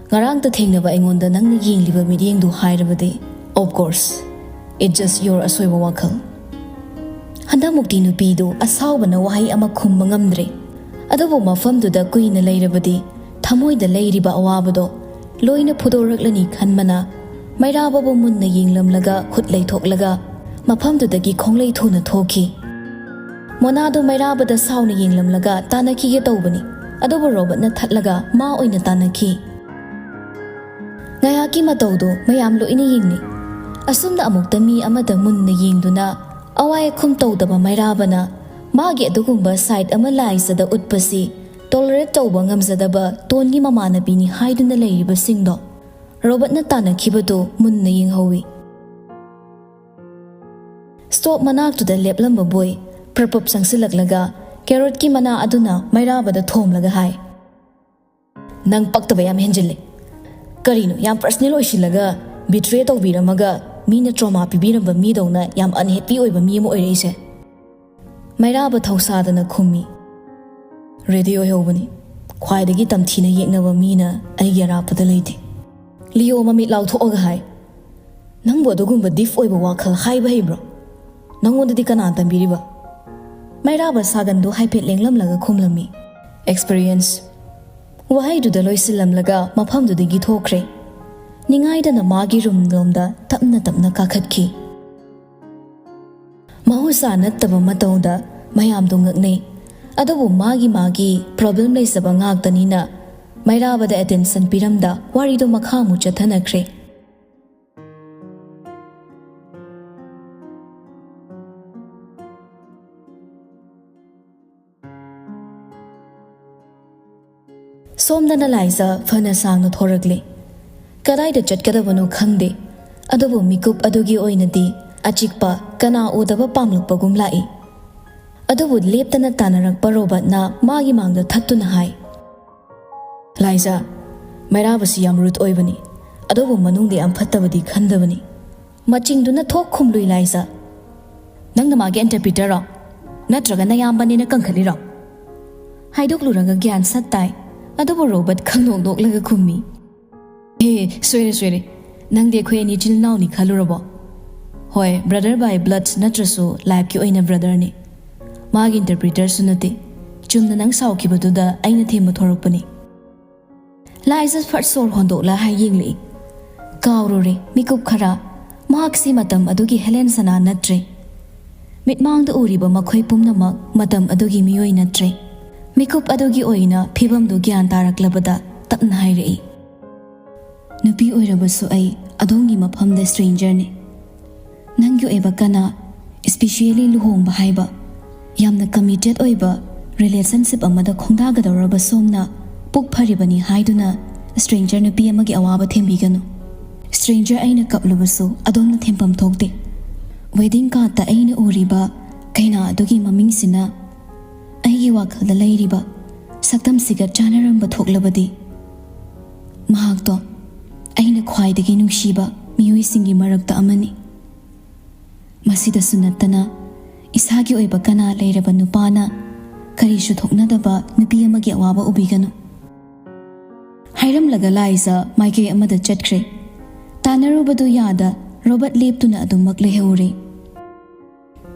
ꯉꯔꯥꯡꯇ ꯊꯦꯡꯅꯕ ꯑꯩꯉꯣꯟꯗ ꯅꯪꯅ ꯌꯦꯡꯂꯤꯕ ꯃꯤꯠꯌꯦꯡꯗꯨ ꯍꯥꯏꯔꯕꯗꯤ, of course, it just your ꯑꯁꯣꯏꯕ ꯋꯥꯈꯜ꯫" ꯍꯟꯗꯛꯃꯨꯛꯇꯤ ꯅꯨꯄꯤꯗꯨ ꯑꯁꯥꯎꯕꯅ ꯋꯥꯍꯩ ꯑꯃ ꯈꯨꯝꯕ ꯉꯝꯗ꯭ꯔꯦ꯫ ꯑꯗꯨꯕꯨ ꯃꯐꯝꯗꯨꯗ ꯀꯨꯏꯅ ꯂꯩꯔꯕꯗꯤ ꯊꯃꯣꯏꯗ ꯂꯩꯔꯤꯕ ꯑꯋꯥꯕꯗꯣ ꯂꯣꯏꯅ ꯐꯨꯗꯣꯔꯛꯂꯅꯤ ꯈꯟꯕꯅ ꯃꯩꯔꯥꯕꯕꯨ ꯃꯨꯟꯅ ꯌꯦꯡꯂꯝꯂꯒ ꯈꯨꯠ ꯂꯩꯊꯣꯛꯂꯒ ꯃꯐꯝꯗꯨꯗꯒꯤ ꯈꯣꯡꯂꯩ ꯊꯨꯅ ꯊꯣꯛꯈꯤ꯫ ꯃꯣꯅꯥꯗꯨ ꯃꯩꯔꯥꯕꯗ ꯁꯥꯎꯅ ꯌꯦꯡꯂꯝꯂꯒ ꯇꯥꯟꯅꯈꯤꯒꯦ ꯇꯧꯕꯅꯤ, ꯑꯗꯨꯕꯨ ꯔꯣꯕꯔꯠꯅ ꯊꯠꯂꯒ ꯃꯥ ꯑꯣꯏꯅ ꯇꯥꯟꯅꯈꯤ꯫ ꯉꯥꯏꯍꯥꯛꯀꯤ ꯃꯇꯧꯗꯨ ꯃꯌꯥꯝ ꯂꯣꯏꯅ ꯌꯦꯡꯅꯩ꯫ ꯑꯁꯨꯝꯅ ꯑꯃꯨꯛꯇ ꯃꯤ ꯑꯃꯗ ꯃꯨꯟꯅ ꯌꯦꯡꯗꯨꯅ ꯑꯋꯥꯏ ꯑꯈꯨꯝ ꯇꯧꯗꯕ ꯃꯩꯔꯥꯕꯅ ꯃꯥꯒꯤ ꯑꯗꯨꯒꯨꯝꯕ ꯁꯥꯏꯠ ꯑꯃ ꯂꯥꯏꯖꯗ ꯎꯠꯄꯁꯤ ꯇꯣꯂꯔꯦꯠ ꯇꯧꯕ ꯉꯝꯖꯗꯕ ꯇꯣꯟꯒꯤ ꯃꯃꯥꯟꯅꯕꯤꯅꯤ ꯍꯥꯏꯗꯨꯅ ꯂꯩꯔꯤꯕꯁꯤꯡꯗꯣ ꯔꯣꯕꯔꯠꯅ ꯇꯥꯟꯅꯈꯤꯕꯗꯨ ꯃꯨꯟꯅ ꯌꯦꯡꯍꯧꯏ꯫ ꯁ꯭ꯇꯣꯞ ꯃꯅꯥꯛꯇꯨꯗ ꯂꯦꯞꯂꯝꯕ ꯕꯣꯏ ꯄ꯭ꯔꯞ ꯄ꯭ꯔꯞ ꯆꯪꯁꯤꯜꯂꯛꯂꯒ ꯀꯦꯔꯣꯠꯀꯤ ꯃꯅꯥ ꯑꯗꯨꯅ ꯃꯩꯔꯥꯕꯗ ꯊꯣꯝꯂꯒ ꯍꯥꯏ, "ꯅꯪ ꯄꯛꯇꯕ ꯌꯥꯝ ꯍꯦꯟꯖꯤꯜꯂꯦ꯫ ꯀꯔꯤꯅꯣ ꯌꯥꯝ ꯄꯔꯁꯅꯦꯜ ꯑꯣꯏꯁꯤꯜꯂꯒ ꯕꯤꯇ꯭ꯔꯦ ꯇꯧꯕꯤꯔꯝꯃꯒ ꯃꯤꯅ ꯇ꯭ꯔꯣꯃꯥ ꯄꯤꯕꯤꯔꯝꯕ ꯃꯤꯗꯧꯅ ꯌꯥꯝ ꯑꯟꯍꯦꯄꯤ ꯑꯣꯏꯕ ꯃꯤ ꯑꯃ ꯑꯣꯏꯔꯛꯏꯁꯦ?" ꯃꯩꯔꯥꯕ ꯊꯧꯁꯥꯗꯅ ꯈꯨꯝꯃꯤ, "ꯔꯦꯗꯤ ꯑꯣꯏꯍꯧꯕꯅꯤ꯫ ꯈ꯭ꯋꯥꯏꯗꯒꯤ ꯇꯝꯊꯤꯅ ꯌꯦꯛꯅꯕ ꯃꯤꯅ ꯑꯩꯒꯤ ꯑꯔꯥꯞꯄꯗ ꯂꯩꯇꯦ꯫" ꯂꯤꯌꯣ ꯃꯃꯤꯠ ꯂꯥꯎꯊꯣꯛꯑꯒ ꯍꯥꯏ, "ꯅꯪꯕꯨ ꯑꯗꯨꯒꯨꯝꯕ ꯗꯤꯞ ꯑꯣꯏꯕ ꯋꯥꯈꯜ ꯍꯥꯏꯕ ꯍꯩꯕ꯭ꯔꯣ? ꯅꯪꯉꯣꯟꯗꯗꯤ ꯀꯅꯥ ꯇꯝꯕꯤꯔꯤꯕ?" ꯃꯩꯔꯥꯕ ꯁꯥꯒꯟꯗꯨ ꯍꯥꯏꯐꯦꯠ ꯂꯦꯡꯂꯝꯂꯒ ꯈꯨꯝꯂꯝꯃꯤ, "ꯑꯦꯛꯁꯄꯤꯔꯤꯌꯦꯟꯁ꯫" ꯋꯥꯍꯩꯗꯨꯗ ꯂꯣꯏꯁꯤꯜꯂꯝꯂꯒ ꯃꯐꯝꯗꯨꯗꯒꯤ ꯊꯣꯛꯈ꯭ꯔꯦ꯫ ꯅꯤꯡꯉꯥꯏꯗꯅ ꯃꯥꯒꯤ ꯔꯨꯝ ꯂꯣꯝꯗ ꯇꯞꯅ ꯇꯞꯅ ꯀꯥꯈꯠꯈꯤ꯫ ꯃꯍꯨꯠ ꯆꯥ ꯅꯠꯇꯕ ꯃꯇꯧꯗ ꯃꯌꯥꯝꯗꯣ ꯉꯛꯅꯩ꯫ ꯑꯗꯨꯕꯨ ꯃꯥꯒꯤ ꯃꯥꯒꯤ ꯄ꯭ꯔꯣꯕ꯭ꯂꯦꯝ ꯂꯩꯖꯕ ꯉꯥꯛꯇꯅꯤꯅ ꯃꯩꯔꯥꯕꯗ ꯑꯦꯇꯦꯟꯁꯟ ꯄꯤꯔꯝꯗ ꯋꯥꯔꯤꯗꯣ ꯃꯈꯥ ꯑꯃꯨꯛ ꯆꯠꯊꯅꯈ꯭ꯔꯦ꯫ ꯁꯣꯝꯗꯅ ꯂꯥꯏꯖ ꯐꯅ ꯁꯥꯡꯅ ꯊꯣꯔꯛꯂꯦ꯫ ꯀꯗꯥꯏꯗ ꯆꯠꯀꯗꯕꯅꯣ ꯈꯪꯗꯦ꯫ ꯑꯗꯨꯕꯨ ꯃꯤꯀꯨꯞ ꯑꯗꯨꯒꯤ ꯑꯣꯏꯅꯗꯤ ꯑꯆꯤꯛꯄ ꯀꯅꯥ ꯎꯗꯕ ꯄꯥꯝꯂꯛꯄꯒꯨꯝ ꯂꯥꯛꯏ꯫ ꯑꯗꯨꯕꯨ ꯂꯦꯞꯇꯅ ꯇꯥꯟꯅꯔꯛꯄ ꯔꯣꯕꯔꯠꯅ ꯃꯥꯒꯤ ꯃꯥꯡꯗ ꯊꯠꯇꯨꯅ ꯍꯥꯏ, "ꯂꯥꯏꯖ, ꯃꯩꯔꯥꯕꯁꯤ ꯌꯥꯝ ꯔꯨꯠ ꯑꯣꯏꯕꯅꯤ, ꯑꯗꯨꯕꯨ ꯃꯅꯨꯡꯗ ꯌꯥꯝ ꯐꯠꯇꯕꯗꯤ ꯈꯟꯗꯕꯅꯤ꯫" ꯃꯆꯤꯡꯗꯨꯅ ꯊꯣꯛ ꯈꯨꯝꯂꯨꯏ ꯂꯥꯏꯖ꯫ "ꯅꯪꯅ ꯃꯥꯒꯤ ꯏꯟꯇꯔꯄ꯭ꯔꯤꯇꯔꯔꯣ? ꯅꯠꯇ꯭ꯔꯒ ꯅꯌꯥꯝꯕꯅꯦꯅ ꯀꯟꯈꯠꯂꯤꯔꯣ?" ꯍꯥꯏꯗꯣꯛꯂꯨꯔꯒ ꯒ꯭ꯌꯥꯟ ꯁꯠ ꯇꯥꯏ꯫ ꯑꯗꯨꯕꯨ ꯔꯣꯕꯔꯠ ꯈꯪꯅꯣꯛ ꯅꯣꯛꯂꯒ ꯈꯨꯝꯃꯤ, "ꯍꯦ, ꯁꯣꯏꯔꯦ, ꯁꯣꯏꯔꯦ꯫ ꯅꯪꯗꯤ ꯑꯩꯈꯣꯏ ꯑꯅꯤ ꯏꯆꯤꯜ ꯏꯅꯥꯎꯅꯤ ꯈꯜꯂꯨꯔꯕꯣ? ꯍꯣꯏ, brother by blood ꯅꯠꯇ꯭ꯔꯁꯨ ꯂꯥꯏꯐꯀꯤ ꯑꯣꯏꯅ ꯕ꯭ꯔꯗꯔꯅꯤ꯫ ꯃꯥꯒꯤ ꯏꯟꯇꯔꯄ꯭ꯔꯤꯇꯔꯁꯨ ꯅꯠꯇꯦ꯫ ꯆꯨꯝꯅ ꯅꯪ ꯁꯥꯎꯈꯤꯕꯗꯨꯗ ꯑꯩꯅ ꯊꯦꯝꯕ ꯊꯣꯔꯛꯄꯅꯤ꯫" ꯂꯥꯏꯖ ꯐꯠ ꯁꯣꯔ ꯍꯣꯟꯗꯣꯛꯂ ꯍꯥꯏ ꯌꯦꯡꯂꯛꯏ, "ꯀꯥꯎꯔꯨꯔꯦ, ꯃꯤꯀꯨꯞ ꯈꯔ꯫ ꯃꯍꯥꯛꯁꯤ ꯃꯇꯝ ꯑꯗꯨꯒꯤ ꯍꯦꯂꯦꯟ ꯁꯅꯥ ꯅꯠꯇ꯭ꯔꯦ꯫ ꯃꯤꯠꯃꯥꯡꯗ ꯎꯔꯤꯕ ꯃꯈꯣꯏ ꯄꯨꯝꯅꯃꯛ ꯃꯇꯝ ꯑꯗꯨꯒꯤ ꯃꯤꯑꯣꯏ ꯅꯠꯇ꯭ꯔꯦ꯫" ꯃꯤꯀꯨꯞ ꯑꯗꯨꯒꯤ ꯑꯣꯏꯅ ꯐꯤꯕꯝꯗꯨ ꯒ꯭ꯌꯥꯟ ꯇꯥꯔꯛꯂꯕꯗ ꯇꯞꯅ ꯍꯥꯏꯔꯛꯏ, "ꯅꯨꯄꯤ ꯑꯣꯏꯔꯕꯁꯨ ꯑꯩ ꯑꯗꯣꯝꯒꯤ ꯃꯐꯝꯗ ꯁ꯭ꯇ꯭ꯔꯦꯟꯖꯔꯅꯤ꯫ ꯅꯪꯒꯤ ꯑꯣꯏꯕ ꯀꯅꯥ, especially ꯂꯨꯍꯣꯡꯕ ꯍꯥꯏꯕ, ꯌꯥꯝꯅ ꯀꯃꯤꯇꯦꯗ ꯑꯣꯏꯕ ꯔꯤꯂꯦꯁꯟꯁꯤꯞ ꯑꯃꯗ ꯈꯣꯡꯗꯥꯒꯗꯧꯔꯕ ꯁꯣꯝꯅ ꯄꯨꯛ ꯐꯔꯤꯕꯅꯤ ꯍꯥꯏꯗꯨꯅ ꯁ꯭ꯇ꯭ꯔꯦꯟꯖꯔ ꯅꯨꯄꯤ ꯑꯃꯒꯤ ꯑꯋꯥꯕ ꯊꯦꯝꯕꯤꯒꯅꯨ꯫ ꯁ꯭ꯇ꯭ꯔꯦꯟꯖꯔ ꯑꯩꯅ ꯀꯞꯂꯕꯁꯨ ꯑꯗꯣꯝꯅ ꯊꯦꯝꯐꯝ ꯊꯣꯛꯇꯦ꯫ ꯋꯦꯗꯤꯡ ꯀꯥꯔꯗꯇ ꯑꯩꯅ ꯎꯔꯤꯕ ꯀꯩꯅꯥ ꯑꯗꯨꯒꯤ ꯃꯃꯤꯡꯁꯤꯅ ꯑꯩꯒꯤ ꯋꯥꯈꯜꯗ ꯂꯩꯔꯤꯕ ꯁꯛꯇꯝꯁꯤꯒ ꯆꯥꯟꯅꯔꯝꯕ ꯊꯣꯛꯂꯕꯗꯤ, ꯃꯍꯥꯛꯇꯣ ꯑꯩꯅ ꯈ꯭ꯋꯥꯏꯗꯒꯤ ꯅꯨꯡꯁꯤꯕ ꯃꯤꯑꯣꯏꯁꯤꯡꯒꯤ ꯃꯔꯛꯇ ꯑꯃꯅꯤ꯫ ꯃꯁꯤꯗꯁꯨ ꯅꯠꯇꯅ, ꯏꯁꯥꯒꯤ ꯑꯣꯏꯕ ꯀꯅꯥ ꯂꯩꯔꯕ ꯅꯨꯄꯥꯅ ꯀꯔꯤꯁꯨ ꯊꯣꯛꯅꯗꯕ ꯅꯨꯄꯤ ꯑꯃꯒꯤ ꯑꯋꯥꯕ ꯎꯕꯤꯒꯅꯨ꯫" ꯍꯥꯏꯔꯝꯂꯒ ꯂꯥꯏꯖ ꯃꯥꯏꯀꯩ ꯑꯃꯗ ꯆꯠꯈ꯭ꯔꯦ꯫ ꯇꯥꯟꯅꯔꯨꯕꯗꯨ ꯌꯥꯗ ꯔꯣꯕꯔꯠ ꯂꯦꯞꯇꯨꯅ ꯑꯗꯨꯃꯛ ꯂꯩꯍꯧꯔꯦ꯫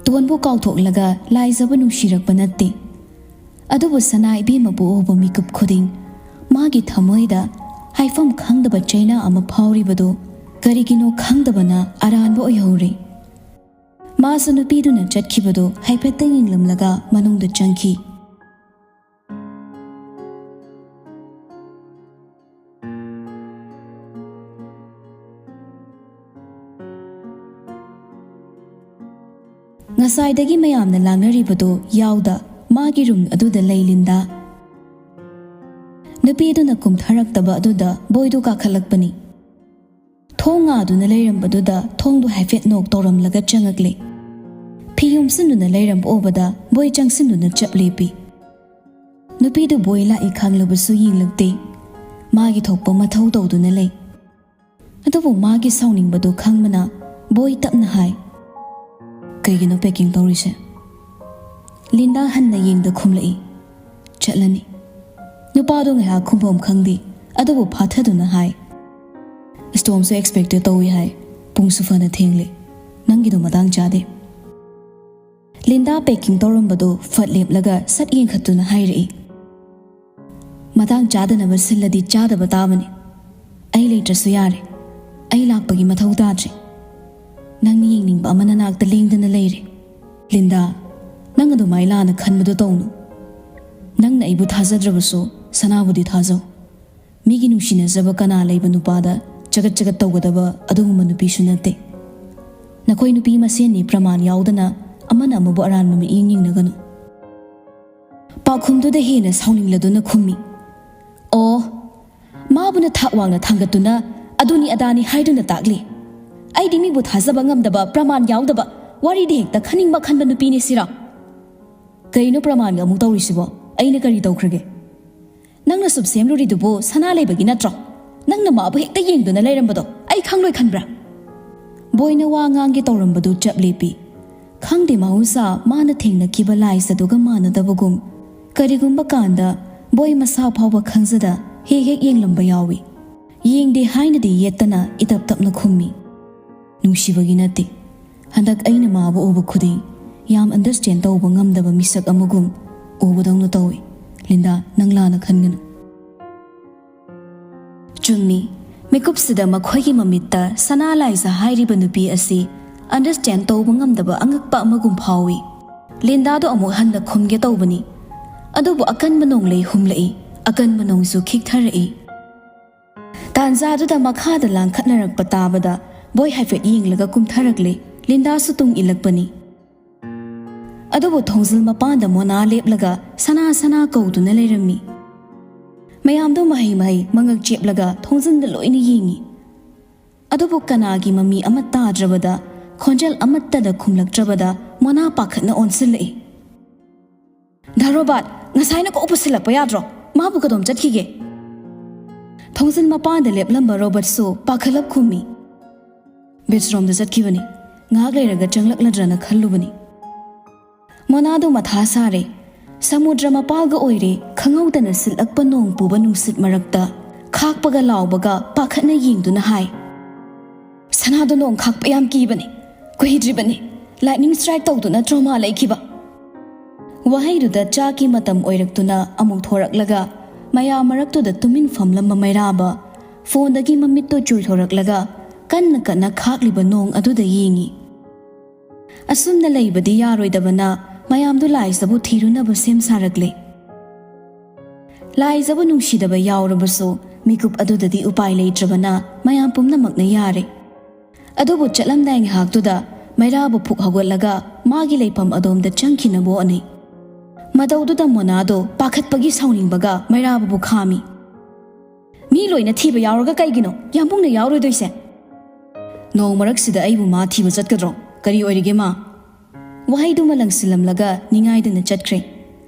ꯇꯣꯟꯕꯨ ꯀꯥꯎꯊꯣꯛꯂꯒ ꯂꯥꯏꯖꯕꯨ ꯅꯨꯡꯁꯤꯔꯛꯄ ꯅꯠꯇꯦ꯫ ꯑꯗꯨꯕꯨ ꯁꯅꯥ ꯏꯕꯦꯝꯃꯕꯨ ꯎꯕ ꯃꯤꯀꯨꯞ ꯈꯨꯗꯤꯡ ꯃꯥꯒꯤ ꯊꯃꯣꯏꯗ ꯍꯥꯏꯐꯝ ꯈꯪꯗꯕ ꯆꯩꯅꯥ ꯑꯃ ꯐꯥꯎꯔꯤꯕꯗꯨ ꯀꯔꯤꯒꯤꯅꯣ ꯈꯪꯗꯕꯅ ꯑꯔꯥꯟꯕ ꯑꯣꯏꯍꯧꯔꯦ꯫ ꯃꯥꯁꯨ ꯅꯨꯄꯤꯗꯨꯅ ꯆꯠꯈꯤꯕꯗꯨ ꯍꯥꯏꯐꯦꯠꯇ ꯌꯦꯡꯂꯝꯂꯒ ꯃꯅꯨꯡꯗ ꯆꯪꯈꯤ꯫ ꯉꯁꯥꯏꯗꯒꯤ ꯃꯌꯥꯝꯅ ꯂꯥꯡꯅꯔꯤꯕꯗꯨ ꯌꯥꯎꯗ ꯃꯥꯒꯤ ꯔꯨꯝ ꯑꯗꯨꯗ ꯂꯩ ꯂꯤꯟꯗꯥ꯫ ꯅꯨꯄꯤꯗꯨꯅ ꯀꯨꯝꯊꯔꯛꯇꯕ ꯑꯗꯨꯗ ꯕꯣꯏꯗꯨ ꯀꯥꯈꯠꯂꯛꯄꯅꯤ꯫ ꯊꯣꯡ ꯉꯥꯗꯨꯅ ꯂꯩꯔꯝꯕꯗꯨꯗ ꯊꯣꯡꯗꯨ ꯍꯥꯏꯐꯦꯠ ꯅꯣꯛ ꯇꯧꯔꯝꯂꯒ ꯆꯪꯉꯛꯂꯦ꯫ ꯐꯤ ꯌꯣꯝꯁꯤꯟꯗꯨꯅ ꯂꯩꯔꯝꯕ ꯎꯕꯗ ꯕꯣꯏ ꯆꯪꯁꯤꯟꯗꯨꯅ ꯆꯞ ꯂꯦꯞꯄꯤ꯫ ꯅꯨꯄꯤꯗꯨ ꯕꯣꯏ ꯂꯥꯛꯏ ꯈꯪꯂꯕꯁꯨ ꯌꯦꯡꯂꯛꯇꯦ꯫ ꯃꯥꯒꯤ ꯊꯣꯛꯄ ꯃꯊꯧ ꯇꯧꯗꯨꯅ ꯂꯩ꯫ ꯑꯗꯨꯕꯨ ꯃꯥꯒꯤ ꯁꯥꯎꯅꯤꯡꯕꯗꯨ ꯈꯪꯕꯅ ꯕꯣꯏ ꯇꯞꯅ ꯍꯥꯏ, "ꯀꯩꯒꯤꯅꯣ packing ꯇꯧꯔꯤꯁꯦ?" ꯂꯤꯟꯗꯥ ꯍꯟꯅ ꯌꯦꯡꯗ ꯈꯨꯝꯂꯛꯏ, "ꯆꯠꯂꯅꯤ꯫" ꯅꯨꯄꯥꯗꯨ ꯉꯥꯏꯍꯥꯛ ꯈꯨꯝꯐꯝ ꯈꯪꯗꯦ, ꯑꯗꯨꯕꯨ ꯐꯥꯊꯗꯨꯅ ꯍꯥꯏ, "Stormꯁꯨ expected ꯇꯧꯏ ꯍꯥꯏ, ꯄꯨꯡꯁꯨ ꯐꯅ ꯊꯦꯡꯂꯦ, ꯅꯪꯒꯤꯗꯣ ꯃꯇꯥꯡ ꯆꯥꯗꯦ꯫" ꯂꯤꯟꯗꯥ packing ꯇꯧꯔꯝꯕꯗꯨ ꯐꯠ ꯂꯦꯞꯂꯒ ꯁꯠ ꯌꯦꯡꯈꯠꯇꯨꯅ ꯍꯥꯏꯔꯛꯏ, "ꯃꯇꯥꯡ ꯆꯥꯗꯅꯕ ꯁꯤꯜꯂꯗꯤ ꯆꯥꯗꯕ ꯇꯥꯕꯅꯤ꯫ ꯑꯩ ꯂꯩꯇ꯭ꯔꯁꯨ ꯌꯥꯔꯦ꯫ ꯑꯩ ꯂꯥꯛꯄꯒꯤ ꯃꯊꯧ ꯇꯥꯗ꯭ꯔꯦ꯫ ꯅꯪꯅ ꯌꯦꯡꯅꯤꯡꯕ ꯑꯃ ꯅꯅꯥꯛꯇ ꯂꯦꯡꯗꯅ ꯂꯩꯔꯦ꯫" "ꯂꯤꯟꯗꯥ, ꯅꯪ ꯑꯗꯨꯃꯥꯏ ꯂꯥꯟꯅ ꯈꯟꯕꯗꯣ ꯇꯧꯅꯨ꯫ ꯅꯪꯅ ꯑꯩꯕꯨ ꯊꯥꯖꯗ꯭ꯔꯕꯁꯨ ꯁꯅꯥꯕꯨꯗꯤ ꯊꯥꯖꯧ꯫ ꯃꯤꯒꯤ ꯅꯨꯡꯁꯤꯅꯖꯕ ꯀꯅꯥ ꯂꯩꯕ ꯅꯨꯄꯥꯗ ꯆꯒꯠ ꯆꯒꯠ ꯇꯧꯒꯗꯕ ꯑꯗꯨꯒꯨꯝꯕ ꯅꯨꯄꯤꯁꯨ ꯅꯠꯇꯦ꯫ ꯅꯈꯣꯏ ꯅꯨꯄꯤ ꯃꯁꯦꯟꯅꯤ ꯄ꯭ꯔꯃꯥꯟ ꯌꯥꯎꯗꯅ ꯑꯃꯅ ꯑꯃꯕꯨ ꯑꯔꯥꯟꯕ ꯃꯤꯠꯌꯦꯡ ꯌꯦꯡꯅꯒꯅꯨ꯫" ꯄꯥꯎꯈꯨꯝꯗꯨꯗ ꯍꯦꯟꯅ ꯁꯥꯎꯅꯤꯡꯂꯗꯨꯅ ꯈꯨꯝꯃꯤ, "ꯑꯣ, ꯃꯥꯕꯨꯅ ꯊꯥꯛ ꯋꯥꯡꯅ ꯊꯥꯡꯒꯠꯇꯨꯅ ꯑꯗꯨꯅꯤ ꯑꯗꯥꯅꯤ ꯍꯥꯏꯗꯨꯅ ꯇꯥꯛꯂꯤ꯫ ꯑꯩꯗꯤ ꯃꯤꯕꯨ ꯊꯥꯖꯕ ꯉꯝꯗꯕ, ꯄ꯭ꯔꯃꯥꯟ ꯌꯥꯎꯗꯕ, ꯋꯥꯔꯤꯗꯤ ꯍꯦꯛꯇ ꯈꯟꯅꯤꯡꯕ ꯈꯟꯕ ꯅꯨꯄꯤꯅꯤ ꯁꯤꯔꯣ? ꯀꯔꯤꯅꯣ ꯄ꯭ꯔꯃꯥꯟꯒ ꯑꯃꯨꯛ ꯇꯧꯔꯤꯁꯤꯕꯣ? ꯑꯩꯅ ꯀꯔꯤ ꯇꯧꯈ꯭ꯔꯒꯦ? ꯅꯪꯅ ꯁꯨꯞ ꯁꯦꯝꯂꯨꯔꯤꯗꯨꯕꯨ ꯁꯅꯥ ꯂꯩꯕꯒꯤ ꯅꯠꯇ꯭ꯔꯣ? ꯅꯪꯅ ꯃꯥꯕꯨ ꯍꯦꯛꯇ ꯌꯦꯡꯗꯨꯅ ꯂꯩꯔꯝꯕꯗꯣ ꯑꯩ ꯈꯪꯂꯣꯏ ꯈꯟꯕ꯭ꯔꯥ?" ꯕꯣꯏꯅ ꯋꯥ ꯉꯥꯡꯒꯦ ꯇꯧꯔꯝꯕꯗꯨ ꯆꯞ ꯂꯦꯞꯄꯤ꯫ ꯈꯪꯗꯦ, ꯃꯍꯧꯁꯥ ꯃꯥꯅ ꯊꯦꯡꯅꯈꯤꯕ ꯂꯥꯏꯁ ꯑꯗꯨꯒ ꯃꯥꯟꯅꯗꯕꯒꯨꯝ꯫ ꯀꯔꯤꯒꯨꯝꯕ ꯀꯥꯟꯗ ꯕꯣꯏ ꯃꯁꯥ ꯐꯥꯎꯕ ꯈꯪꯖꯗ ꯍꯦꯛ ꯍꯦꯛ ꯌꯦꯡꯂꯝꯕ ꯌꯥꯎꯏ꯫ ꯌꯦꯡꯗꯦ ꯍꯥꯏꯅꯗꯤ ꯌꯦꯠꯇꯅ ꯏꯇꯞ ꯇꯞꯅ ꯈꯨꯝꯃꯤ, "ꯅꯨꯡꯁꯤꯕꯒꯤ ꯅꯠꯇꯦ꯫ ꯍꯟꯗꯛ ꯑꯩꯅ ꯃꯥꯕꯨ ꯎꯕ ꯈꯨꯗꯤꯡ ꯌꯥꯝ understand ꯇꯧꯕ ꯉꯝꯗꯕ ꯃꯤꯁꯛ ꯑꯃꯒꯨꯝ ꯎꯕꯗꯧꯅ ꯇꯧꯏ꯫ ꯂꯤꯟꯗꯥ, ꯅꯪ ꯂꯥꯟꯅ ꯈꯟꯒꯅꯨ꯫" ꯆꯨꯝꯃꯤ, ꯃꯤꯀꯨꯞꯁꯤꯗ ꯃꯈꯣꯏꯒꯤ ꯃꯃꯤꯠꯇ ꯁꯅꯥ ꯂꯥꯏꯖ ꯍꯥꯏꯔꯤꯕ ꯅꯨꯄꯤ ꯑꯁꯤ ꯑꯟꯗꯔꯁ꯭ꯇꯦꯟ ꯇꯧꯕ ꯉꯝꯗꯕ ꯑꯉꯛꯄ ꯑꯃꯒꯨꯝ ꯐꯥꯎꯏ꯫ ꯂꯤꯟꯗꯥꯗꯣ ꯑꯃꯨꯛ ꯍꯟꯅ ꯈꯨꯝꯒꯦ ꯇꯧꯕꯅꯤ, ꯑꯗꯨꯕꯨ ꯑꯀꯟꯕ ꯅꯣꯡꯂꯩ ꯍꯨꯝꯂꯛꯏ, ꯑꯀꯟꯕ ꯅꯣꯡꯁꯨ ꯈꯤꯛꯊꯔꯛꯏ꯫ ꯇꯥꯟꯖꯥꯗꯨꯗ ꯃꯈꯥꯗ ꯂꯥꯡꯈꯠꯅꯔꯛꯄ ꯇꯥꯕꯗ ꯕꯣꯏ ꯍꯥꯏꯐꯦꯠ ꯌꯦꯡꯂꯒ ꯀꯨꯝꯊꯔꯛꯂꯦ꯫ ꯂꯤꯟꯗꯥꯁꯨ ꯇꯨꯡ ꯏꯜꯂꯛꯄꯅꯤ꯫ ꯑꯗꯨꯕꯨ ꯊꯣꯡꯖꯤꯜ ꯃꯄꯥꯟꯗ ꯃꯣꯅꯥ ꯂꯦꯞꯂꯒ ꯁꯅꯥ ꯁꯅꯥ ꯀꯧꯗꯨꯅ ꯂꯩꯔꯝꯃꯤ꯫ ꯃꯌꯥꯝꯗꯣ ꯃꯍꯩ ꯃꯍꯩ ꯃꯉꯛ ꯆꯦꯞꯂꯒ ꯊꯣꯡꯖꯤꯟꯗ ꯂꯣꯏꯅ ꯌꯦꯡꯉꯤ꯫ ꯑꯗꯨꯕꯨ ꯀꯅꯥꯒꯤ ꯃꯃꯤ ꯑꯃ ꯇꯥꯗ꯭ꯔꯕꯗ ꯈꯣꯟꯖꯦꯜ ꯑꯃꯠꯇꯗ ꯈꯨꯝꯂꯛꯇ꯭ꯔꯕꯗ ꯃꯣꯅꯥ ꯄꯥꯈꯠꯅ ꯑꯣꯟꯁꯤꯜꯂꯛꯏ꯫ "ꯙꯥ ꯔꯣꯕꯥꯔꯠ, ꯉꯁꯥꯏꯅ ꯀꯣꯛ ꯄꯨꯁꯤꯜꯂꯛꯄ ꯌꯥꯗ꯭ꯔꯣ? ꯃꯥꯕꯨ ꯀꯗꯣꯝ ꯆꯠꯈꯤꯒꯦ?" ꯊꯣꯡꯖꯤꯜ ꯃꯄꯥꯟꯗ ꯂꯦꯞꯂꯝꯕ ꯔꯣꯕꯥꯔꯠꯁꯨ ꯄꯥꯈꯠꯂꯞ ꯈꯨꯝꯃꯤ꯫ "ꯕꯤꯆꯔꯣꯝꯗ ꯆꯠꯈꯤꯕꯅꯤ꯫ ꯉꯥꯏꯍꯥꯛ ꯂꯩꯔꯒ ꯆꯪꯂꯛꯂꯗ꯭ꯔꯅ ꯈꯜꯂꯨꯕꯅꯤ꯫" ꯃꯣꯅꯥꯗꯨ ꯃꯊꯥ ꯁꯥꯔꯦ꯫ ꯁꯃꯨꯗ꯭ꯔ ꯃꯄꯥꯜꯒ ꯑꯣꯏꯔꯦ, ꯈꯪꯍꯧꯗꯅ ꯁꯤꯠꯂꯛꯄ ꯅꯣꯡ ꯄꯨꯕ ꯅꯨꯡꯁꯤꯠ ꯃꯔꯛꯇ ꯈꯥꯛꯄꯒ ꯂꯥꯎꯕꯒ ꯄꯥꯈꯠꯅ ꯌꯦꯡꯗꯨꯅ ꯍꯥꯏ, "ꯁꯅꯥꯗꯣ ꯅꯣꯡ ꯈꯥꯛꯄ ꯌꯥꯝ ꯀꯤꯕꯅꯤ꯫ ꯀꯨꯏꯗ꯭ꯔꯤꯕꯅꯤ ꯂꯥꯏꯠꯅꯤꯡ ꯁ꯭ꯇ꯭ꯔꯥꯏꯛ ꯇꯧꯗꯨꯅ ꯇ꯭ꯔꯣꯃꯥ ꯂꯩꯈꯤꯕ꯫" ꯋꯥꯍꯩꯗꯨꯗ ꯆꯥꯛꯀꯤ ꯃꯇꯝ ꯑꯣꯏꯔꯛꯇꯨꯅ ꯑꯃꯨꯛ ꯊꯣꯔꯛꯂꯒ ꯃꯌꯥꯝ ꯃꯔꯛꯇꯨꯗ ꯇꯨꯃꯤꯟ ꯐꯝꯂꯝꯕ ꯃꯩꯔꯥꯕ ꯐꯣꯟꯗꯒꯤ ꯃꯃꯤꯠꯇꯨ ꯆꯨꯏꯊꯣꯔꯛꯂꯒ ꯀꯟꯅ ꯀꯟꯅ ꯈꯥꯛꯂꯤꯕ ꯅꯣꯡ ꯑꯗꯨꯗ ꯌꯦꯡꯉꯤ꯫ ꯑꯁꯨꯝꯅ ꯂꯩꯕꯗꯤ ꯌꯥꯔꯣꯏꯗꯕꯅ ꯃꯌꯥꯝꯗꯨ ꯂꯥꯏꯖꯕꯨ ꯊꯤꯔꯨꯅꯕ ꯁꯦꯝ ꯁꯥꯔꯛꯂꯦ꯫ ꯂꯥꯏꯖꯕꯨ ꯅꯨꯡꯁꯤꯗꯕ ꯌꯥꯎꯔꯕꯁꯨ ꯃꯤꯀꯨꯞ ꯑꯗꯨꯗꯗꯤ ꯎꯄꯥꯏ ꯂꯩꯇ꯭ꯔꯕꯅ ꯃꯌꯥꯝ ꯄꯨꯝꯅꯃꯛꯅ ꯌꯥꯔꯦ꯫ ꯑꯗꯨꯕꯨ ꯆꯠꯂꯝꯗꯥꯏ ꯉꯥꯏꯍꯥꯛꯇꯨꯗ ꯃꯩꯔꯥꯕ ꯐꯨꯛ ꯍꯧꯒꯠꯂꯒ ꯃꯥꯒꯤ ꯂꯩꯐꯝ ꯑꯗꯣꯝꯗ ꯆꯪꯈꯤꯅꯕ ꯍꯣꯠꯅꯩ꯫ ꯃꯇꯧꯗꯨꯗ ꯃꯣꯅꯥꯗꯣ ꯄꯥꯈꯠꯄꯒꯤ ꯁꯥꯎꯅꯤꯡꯕꯒ ꯃꯩꯔꯥꯕꯕꯨ ꯈꯥꯝꯃꯤ꯫ "ꯃꯤ ꯂꯣꯏꯅ ꯊꯤꯕ ꯌꯥꯎꯔꯒ ꯀꯩꯒꯤꯅꯣ ꯌꯥꯝꯕꯨꯡꯅ ꯌꯥꯎꯔꯣꯏꯗꯣꯏꯁꯦ? ꯅꯣꯡ ꯃꯔꯛꯁꯤꯗ ꯑꯩꯕꯨ ꯃꯥ ꯊꯤꯕ ꯆꯠꯀꯗ꯭ꯔꯣ? ꯀꯔꯤ ꯑꯣꯏꯔꯤꯒꯦ ꯃꯥ?" ꯋꯥꯍꯩꯗꯨꯃ ꯂꯪꯁꯤꯜꯂꯝꯂꯒ ꯅꯤꯡꯉꯥꯏꯗꯅ ꯆꯠꯈ꯭ꯔꯦ꯫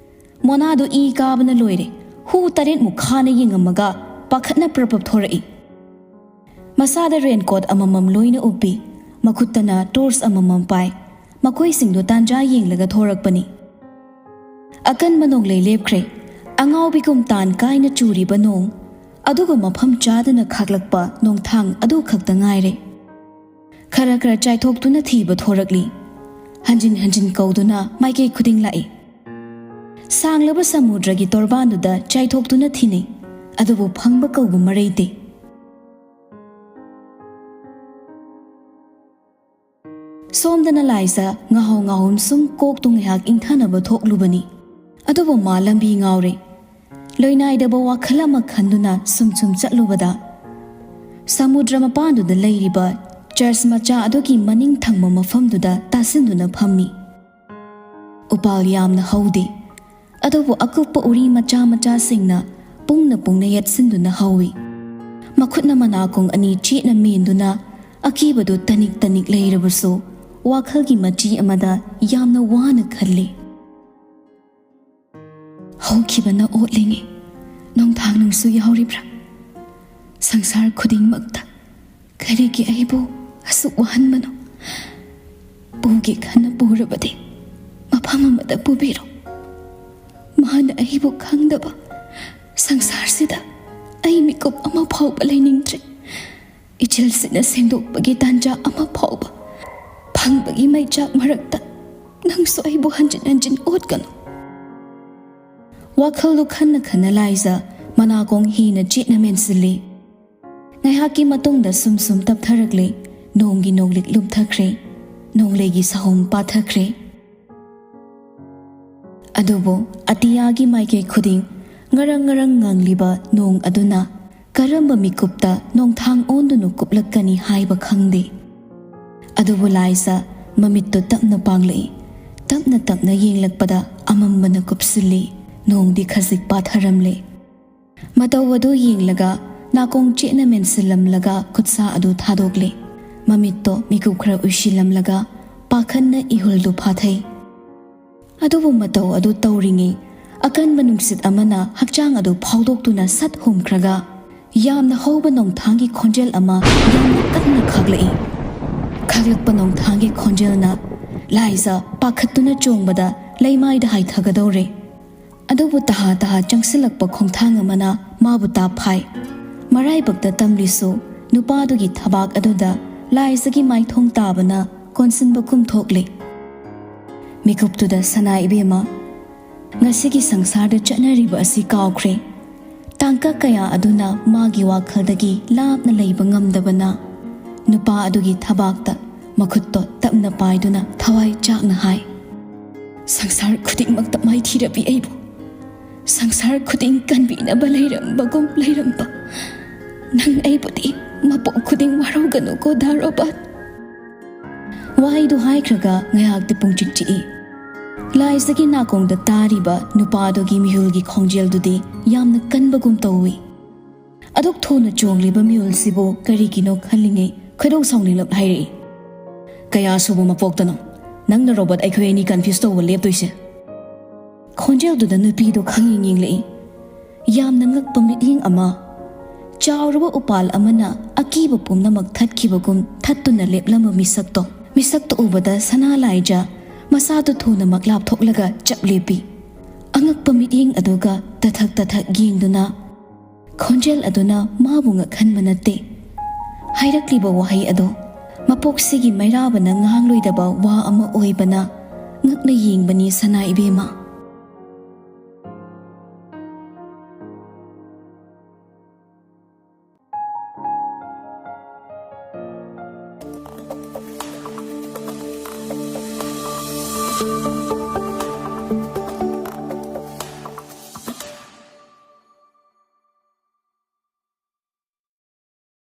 ꯃꯣꯅꯥꯗꯨ ꯏ ꯀꯥꯕꯅ ꯂꯣꯏꯔꯦ꯫ ꯍꯨ ꯇꯔꯦꯠꯃꯨꯛ ꯈꯥꯅ ꯌꯦꯡꯉꯝꯃꯒ ꯄꯥꯈꯠꯅ ꯄ꯭ꯔꯞ ꯄ꯭ꯔꯞ ꯊꯣꯔꯛꯏ꯫ ꯃꯁꯥꯗ ꯔꯦꯟꯀꯣꯠ ꯑꯃꯃꯝ ꯂꯣꯏꯅ ꯎꯞꯄꯤ, ꯃꯈꯨꯠꯇꯅ ꯇꯣꯔꯆ ꯑꯃꯃꯝ ꯄꯥꯏ꯫ ꯃꯈꯣꯏꯁꯤꯡꯗꯨ ꯇꯥꯟꯖꯥ ꯌꯦꯡꯂꯒ ꯊꯣꯔꯛꯄꯅꯤ꯫ ꯑꯀꯟꯕ ꯅꯣꯡꯂꯩ ꯂꯦꯞꯈ꯭ꯔꯦ꯫ ꯑꯉꯥꯎꯕꯤꯒꯨꯝ ꯇꯥꯟ ꯀꯥꯏꯅ ꯆꯨꯔꯤꯕ ꯅꯣꯡ ꯑꯗꯨꯒ ꯃꯐꯝ ꯆꯥꯗꯅ ꯈꯥꯛꯂꯛꯄ ꯅꯣꯡꯊꯥꯡ ꯑꯗꯨ ꯈꯛꯇ ꯉꯥꯏꯔꯦ꯫ ꯈꯔ ꯈꯔ ꯆꯥꯏꯊꯣꯛꯇꯨꯅ ꯊꯤꯕ ꯊꯣꯔꯛꯂꯤ꯫ ꯍꯟꯖꯤꯟ ꯍꯟꯖꯤꯟ ꯀꯧꯗꯨꯅ ꯃꯥꯏꯀꯩ ꯈꯨꯗꯤꯡ ꯂꯥꯛꯏ꯫ ꯁꯥꯡꯂꯕ ꯁꯃꯨꯗ꯭ꯔꯒꯤ ꯇꯣꯔꯕꯥꯟꯗꯨꯗ ꯆꯥꯏꯊꯣꯛꯇꯨꯅ ꯊꯤꯅꯩ, ꯑꯗꯨꯕꯨ ꯐꯪꯕ ꯀꯧꯕ ꯃꯔꯩꯇꯦ꯫ ꯁꯣꯝꯗꯅ ꯂꯥꯏꯖ ꯉꯥꯍꯧ ꯉꯥꯍꯧ ꯁꯨꯝ ꯀꯣꯛꯇꯨ ꯉꯥꯏꯍꯥꯛ ꯏꯪꯊꯅꯕ ꯊꯣꯛꯂꯨꯕꯅꯤ꯫ ꯑꯗꯨꯕꯨ ꯃꯥ ꯂꯝꯕꯤ ꯉꯥꯎꯔꯦ꯫ ꯂꯣꯏꯅꯥꯏꯗꯕ ꯋꯥꯈꯜ ꯑꯃ ꯈꯟꯗꯨꯅ ꯁꯨꯝ ꯁꯨꯝ ꯆꯠꯂꯨꯕꯗ, ꯁꯃꯨꯗ꯭ꯔ ꯃꯄꯥꯟꯗꯨꯗ ꯂꯩꯔꯤꯕ ꯆꯔꯆ ꯃꯆꯥ ꯑꯗꯨꯒꯤ ꯃꯅꯤꯡ ꯊꯪꯕ ꯃꯐꯝꯗꯨꯗ ꯇꯥꯁꯤꯟꯗꯨꯅ ꯐꯝꯃꯤ꯫ ꯎꯄꯥꯜ ꯌꯥꯝꯅ ꯍꯧꯗꯦ, ꯑꯗꯨꯕꯨ ꯑꯀꯨꯞꯄ ꯎꯔꯤ ꯃꯆꯥ ꯃꯆꯥꯁꯤꯡꯅ ꯄꯨꯡꯅ ꯄꯨꯡꯅ ꯌꯦꯠꯁꯤꯟꯗꯨꯅ ꯍꯧꯏ꯫ ꯃꯈꯨꯠꯅ ꯃꯅꯥꯀꯣꯡ ꯑꯅꯤ ꯆꯦꯠꯅ ꯃꯦꯟꯗꯨꯅ ꯑꯀꯤꯕꯗꯨ ꯇꯅꯤꯛ ꯇꯅꯤꯛ ꯂꯩꯔꯕꯁꯨ, ꯋꯥꯈꯜꯒꯤ ꯃꯆꯤ ꯑꯃꯗ ꯌꯥꯝꯅ ꯋꯥꯅ ꯈꯜꯂꯤ꯫ ꯍꯧꯈꯤꯕꯅ ꯑꯣꯠꯂꯤꯉꯩ ꯅꯣꯡꯊꯥꯡ ꯅꯨꯡꯁꯨ ꯌꯥꯎꯔꯤꯕ꯭ꯔꯥ? ꯁꯪꯁꯥꯔ ꯈꯨꯗꯤꯡꯃꯛꯇ ꯀꯔꯤꯒꯤ ꯑꯩꯕꯨ ꯑꯁꯨꯛ ꯋꯥꯍꯟꯕꯅꯣ? ꯄꯨꯒꯦ ꯈꯟꯅ ꯄꯨꯔꯕꯗꯤ ꯃꯐꯝ ꯑꯃꯗ ꯄꯨꯕꯤꯔꯣ꯫ ꯃꯥꯅ ꯑꯩꯕꯨ ꯈꯪꯗꯕ ꯁꯪꯁꯥꯔꯁꯤꯗ ꯑꯩ ꯃꯤꯀꯨꯞ ꯑꯃ ꯐꯥꯎꯕ ꯂꯩꯅꯤꯡꯗ꯭ꯔꯦ꯫ ꯏꯆꯤꯜꯁꯤꯅ ꯁꯦꯡꯗꯣꯛꯄꯒꯤ ꯇꯥꯟꯖꯥ ꯑꯃ ꯐꯥꯎꯕ ꯐꯪꯕꯒꯤ ꯃꯩꯆꯥꯛ ꯃꯔꯛꯇ ꯅꯪꯁꯨ ꯑꯩꯕꯨ ꯍꯟꯖꯤꯟ ꯍꯟꯖꯤꯟ ꯑꯣꯠꯀꯅꯨ꯫ ꯋꯥꯈꯜꯗꯨ ꯈꯟꯅ ꯈꯟꯅ ꯂꯥꯏꯖ ꯃꯅꯥꯀꯣꯡ ꯍꯦꯟꯅ ꯆꯦꯠꯅ ꯃꯦꯟꯁꯤꯜꯂꯤ꯫ ꯉꯥꯏꯍꯥꯛꯀꯤ ꯃꯇꯨꯡꯗ ꯁꯨꯝ ꯁꯨꯝ ꯇꯞꯊꯔꯛꯂꯦ꯫ ꯅꯣꯡꯒꯤ ꯅꯣꯡꯂꯤꯛ ꯂꯨꯞꯊꯈ꯭ꯔꯦ꯫ ꯅꯣꯡꯂꯩꯒꯤ ꯁꯍꯨꯝ ꯄꯥꯊꯈ꯭ꯔꯦ꯫ ꯑꯗꯨꯕꯨ ꯑꯇꯤꯌꯥꯒꯤ ꯃꯥꯏꯀꯩ ꯈꯨꯗꯤꯡ ꯉꯔꯪ ꯉꯔꯪ ꯉꯥꯡꯂꯤꯕ ꯅꯣꯡ ꯑꯗꯨꯅ ꯀꯔꯝꯕ ꯃꯤꯀꯨꯞꯇ ꯅꯣꯡꯊꯥꯡ ꯑꯣꯟꯗꯨꯅ ꯀꯨꯞꯂꯛꯀꯅꯤ ꯍꯥꯏꯕ ꯈꯪꯗꯦ꯫ ꯑꯗꯨꯕꯨ ꯂꯥꯏꯖ ꯃꯃꯤꯠꯇꯨ ꯇꯞꯅ ꯄꯥꯡꯂꯛꯏ꯫ ꯇꯞꯅ ꯇꯞꯅ ꯌꯦꯡꯂꯛꯄꯗ ꯑꯃꯝꯕꯅ ꯀꯨꯞꯁꯤꯜꯂꯤ꯫ ꯅꯣꯡꯗꯤ ꯈꯖꯤꯛ ꯄꯥꯊꯔꯝꯂꯦ꯫ ꯃꯇꯧ ꯑꯗꯨ ꯌꯦꯡꯂꯒ ꯅꯥꯀꯣꯡ ꯆꯦꯠꯅ ꯃꯦꯟꯁꯤꯜꯂꯝꯂꯒ ꯈꯨꯠꯁꯥ ꯑꯗꯨ ꯊꯥꯗꯣꯛꯂꯦ꯫ ꯃꯃꯤꯠꯇꯣ ꯃꯤꯀꯨꯞ ꯈꯔ ꯎꯏꯁꯤꯜꯂꯝꯂꯒ ꯄꯥꯈꯟꯅ ꯏꯍꯨꯜꯗꯨ ꯐꯥꯊꯩ꯫ ꯑꯗꯨꯕꯨ ꯃꯇꯧ ꯑꯗꯨ ꯇꯧꯔꯤꯉꯩ ꯑꯀꯟꯕ ꯅꯨꯡꯁꯤꯠ ꯑꯃꯅ ꯍꯛꯆꯥꯡ ꯑꯗꯨ ꯐꯥꯎꯗꯣꯛꯇꯨꯅ ꯁꯠ ꯍꯨꯝꯈ꯭ꯔꯒ ꯌꯥꯝꯅ ꯍꯧꯕ ꯅꯣꯡꯊꯥꯡꯒꯤ ꯈꯣꯟꯖꯦꯜ ꯑꯃ ꯌꯥꯝꯅ ꯀꯟꯅ ꯈꯥꯛꯂꯛꯏ꯫ ꯈꯥꯛꯂꯛꯄ ꯅꯣꯡꯊꯥꯡꯒꯤ ꯈꯣꯟꯖꯦꯜꯅ ꯂꯥꯏꯖ ꯄꯥꯈꯠꯇꯨꯅ ꯆꯣꯡꯕꯗ ꯂꯩꯃꯥꯏꯗ ꯍꯥꯏꯊꯒꯗꯧꯔꯦ꯫ ꯑꯗꯨꯕꯨ ꯇꯍꯥ ꯇꯍꯥ ꯆꯪꯁꯤꯜꯂꯛꯄ ꯈꯣꯡꯊꯥꯡ ꯑꯃꯅ ꯃꯥꯕꯨ ꯇꯥꯞꯐꯥꯏ꯫ ꯃꯔꯥꯏꯕꯛꯇ ꯇꯝꯂꯤꯁꯨ ꯅꯨꯄꯥꯗꯨꯒꯤ ꯊꯕꯥꯛ ꯑꯗꯨꯗ ꯂꯥꯏꯖꯒꯤ ꯃꯥꯏꯊꯣꯡ ꯇꯥꯕꯅ ꯀꯣꯟꯁꯤꯟꯕ ꯀꯨꯝ ꯊꯣꯛꯂꯦ꯫ ꯃꯤꯀꯨꯞꯇꯨꯗ ꯁꯅꯥ ꯏꯕꯦꯝꯃ, ꯉꯁꯤꯒꯤ ꯁꯪꯁꯥꯔꯗ ꯆꯠꯅꯔꯤꯕ ꯑꯁꯤ ꯀꯥꯎꯈ꯭ꯔꯦ꯫ ꯇꯥꯡꯀꯛ ꯀꯌꯥ ꯑꯗꯨꯅ ꯃꯥꯒꯤ ꯋꯥꯈꯜꯗꯒꯤ ꯂꯥꯞꯅ ꯂꯩꯕ ꯉꯝꯗꯕꯅ ꯅꯨꯄꯥ ꯑꯗꯨꯒꯤ ꯊꯕꯥꯛꯇ ꯃꯈꯨꯠꯇꯣ ꯇꯞꯅ ꯄꯥꯏꯗꯨꯅ ꯊꯋꯥꯏ ꯆꯥꯛꯅ ꯍꯥꯏ, "ꯁꯪꯁꯥꯔ ꯈꯨꯗꯤꯡꯃꯛꯇ ꯃꯥꯏꯊꯤꯔꯕꯤ ꯑꯩꯕꯨ, ꯁꯪꯁꯥꯔ ꯈꯨꯗꯤꯡ ꯀꯟꯕꯤꯅꯕ ꯂꯩꯔꯝꯕꯒꯨꯝ ꯂꯩꯔꯝꯕ ꯅꯪ ꯑꯩꯕꯨꯗꯤ ꯃꯄꯣꯛ ꯈꯨꯗꯤꯡ ꯋꯥꯔꯧꯒꯅꯨꯀꯣ ꯗꯥ ꯔꯣꯕꯥꯔꯠ꯫" ꯋꯥꯍꯩꯗꯨ ꯍꯥꯏꯈ꯭ꯔꯒ ꯉꯥꯏꯍꯥꯛꯇꯤ ꯄꯨꯡꯆꯤꯛ ꯆꯤꯛꯏ꯫ ꯂꯥꯏꯖꯒꯤ ꯅꯥꯀꯣꯡꯗ ꯇꯥꯔꯤꯕ ꯅꯨꯄꯥꯗꯨꯒꯤ ꯃꯤꯍꯨꯜꯒꯤ ꯈꯣꯟꯖꯦꯜꯗꯨꯗꯤ ꯌꯥꯝꯅ ꯀꯟꯕꯒꯨꯝ ꯇꯧꯏ꯫ ꯑꯗꯨꯛ ꯊꯨꯅ ꯆꯣꯡꯂꯤꯕ ꯃꯤꯍꯨꯜꯁꯤꯕꯨ ꯀꯔꯤꯒꯤꯅꯣ ꯈꯜꯂꯤꯉꯩ ꯈꯣꯏꯗꯧ ꯁꯥꯎꯅꯤꯡꯂꯞ ꯍꯥꯏꯔꯛꯏ, "ꯀꯌꯥ ꯁꯨꯕ ꯃꯄꯣꯛꯇꯅꯣ ꯅꯪꯅ ꯔꯣꯕꯣꯠ ꯑꯩꯈꯣꯏ ꯑꯅꯤ ꯀꯟꯐ꯭ꯌꯨꯁ ꯇꯧꯕ ꯂꯦꯞꯇꯣꯏꯁꯦ?" ꯈꯣꯟꯖꯦꯜꯗꯨꯗ ꯅꯨꯄꯤꯗꯨ ꯈꯪꯌꯦꯡ ꯌꯦꯡꯂꯛꯏ꯫ ꯌꯥꯝꯅ ꯉꯛꯄ ꯃꯤꯠꯌꯦꯡ ꯑꯃ꯫ ꯆꯥꯎꯔꯕ ꯎꯄꯥꯜ ꯑꯃꯅ ꯑꯀꯤꯕ ꯄꯨꯝꯅꯃꯛ ꯊꯠꯈꯤꯕꯒꯨꯝ ꯊꯠꯇꯨꯅ ꯂꯦꯞꯂꯝꯕ ꯃꯤꯁꯛꯇꯣ, ꯃꯤꯁꯛꯇꯣ ꯎꯕꯗ ꯁꯅꯥ ꯂꯥꯏꯖ ꯃꯁꯥꯗꯨ ꯊꯨꯅꯃꯛ ꯂꯥꯞꯊꯣꯛꯂꯒ ꯆꯞ ꯂꯦꯞꯄꯤ꯫ ꯑꯉꯛꯄ ꯃꯤꯠꯌꯦꯡ ꯑꯗꯨꯒ ꯇꯊꯛ ꯇꯊꯛ ꯌꯦꯡꯗꯨꯅ, ꯈꯣꯟꯖꯦꯜ ꯑꯗꯨꯅ ꯃꯥꯕꯨ ꯉꯛꯍꯟꯕ ꯅꯠꯇꯦ꯫ ꯍꯥꯏꯔꯛꯂꯤꯕ ꯋꯥꯍꯩ ꯑꯗꯨ ꯃꯄꯣꯛꯁꯤꯒꯤ ꯃꯩꯔꯥꯕꯅ ꯉꯥꯡꯂꯣꯏꯗꯕ ꯋꯥ ꯑꯃ ꯑꯣꯏꯕꯅ ꯉꯛꯅ ꯌꯦꯡꯕꯅꯤ ꯁꯅꯥ ꯏꯕꯦꯝꯃ꯫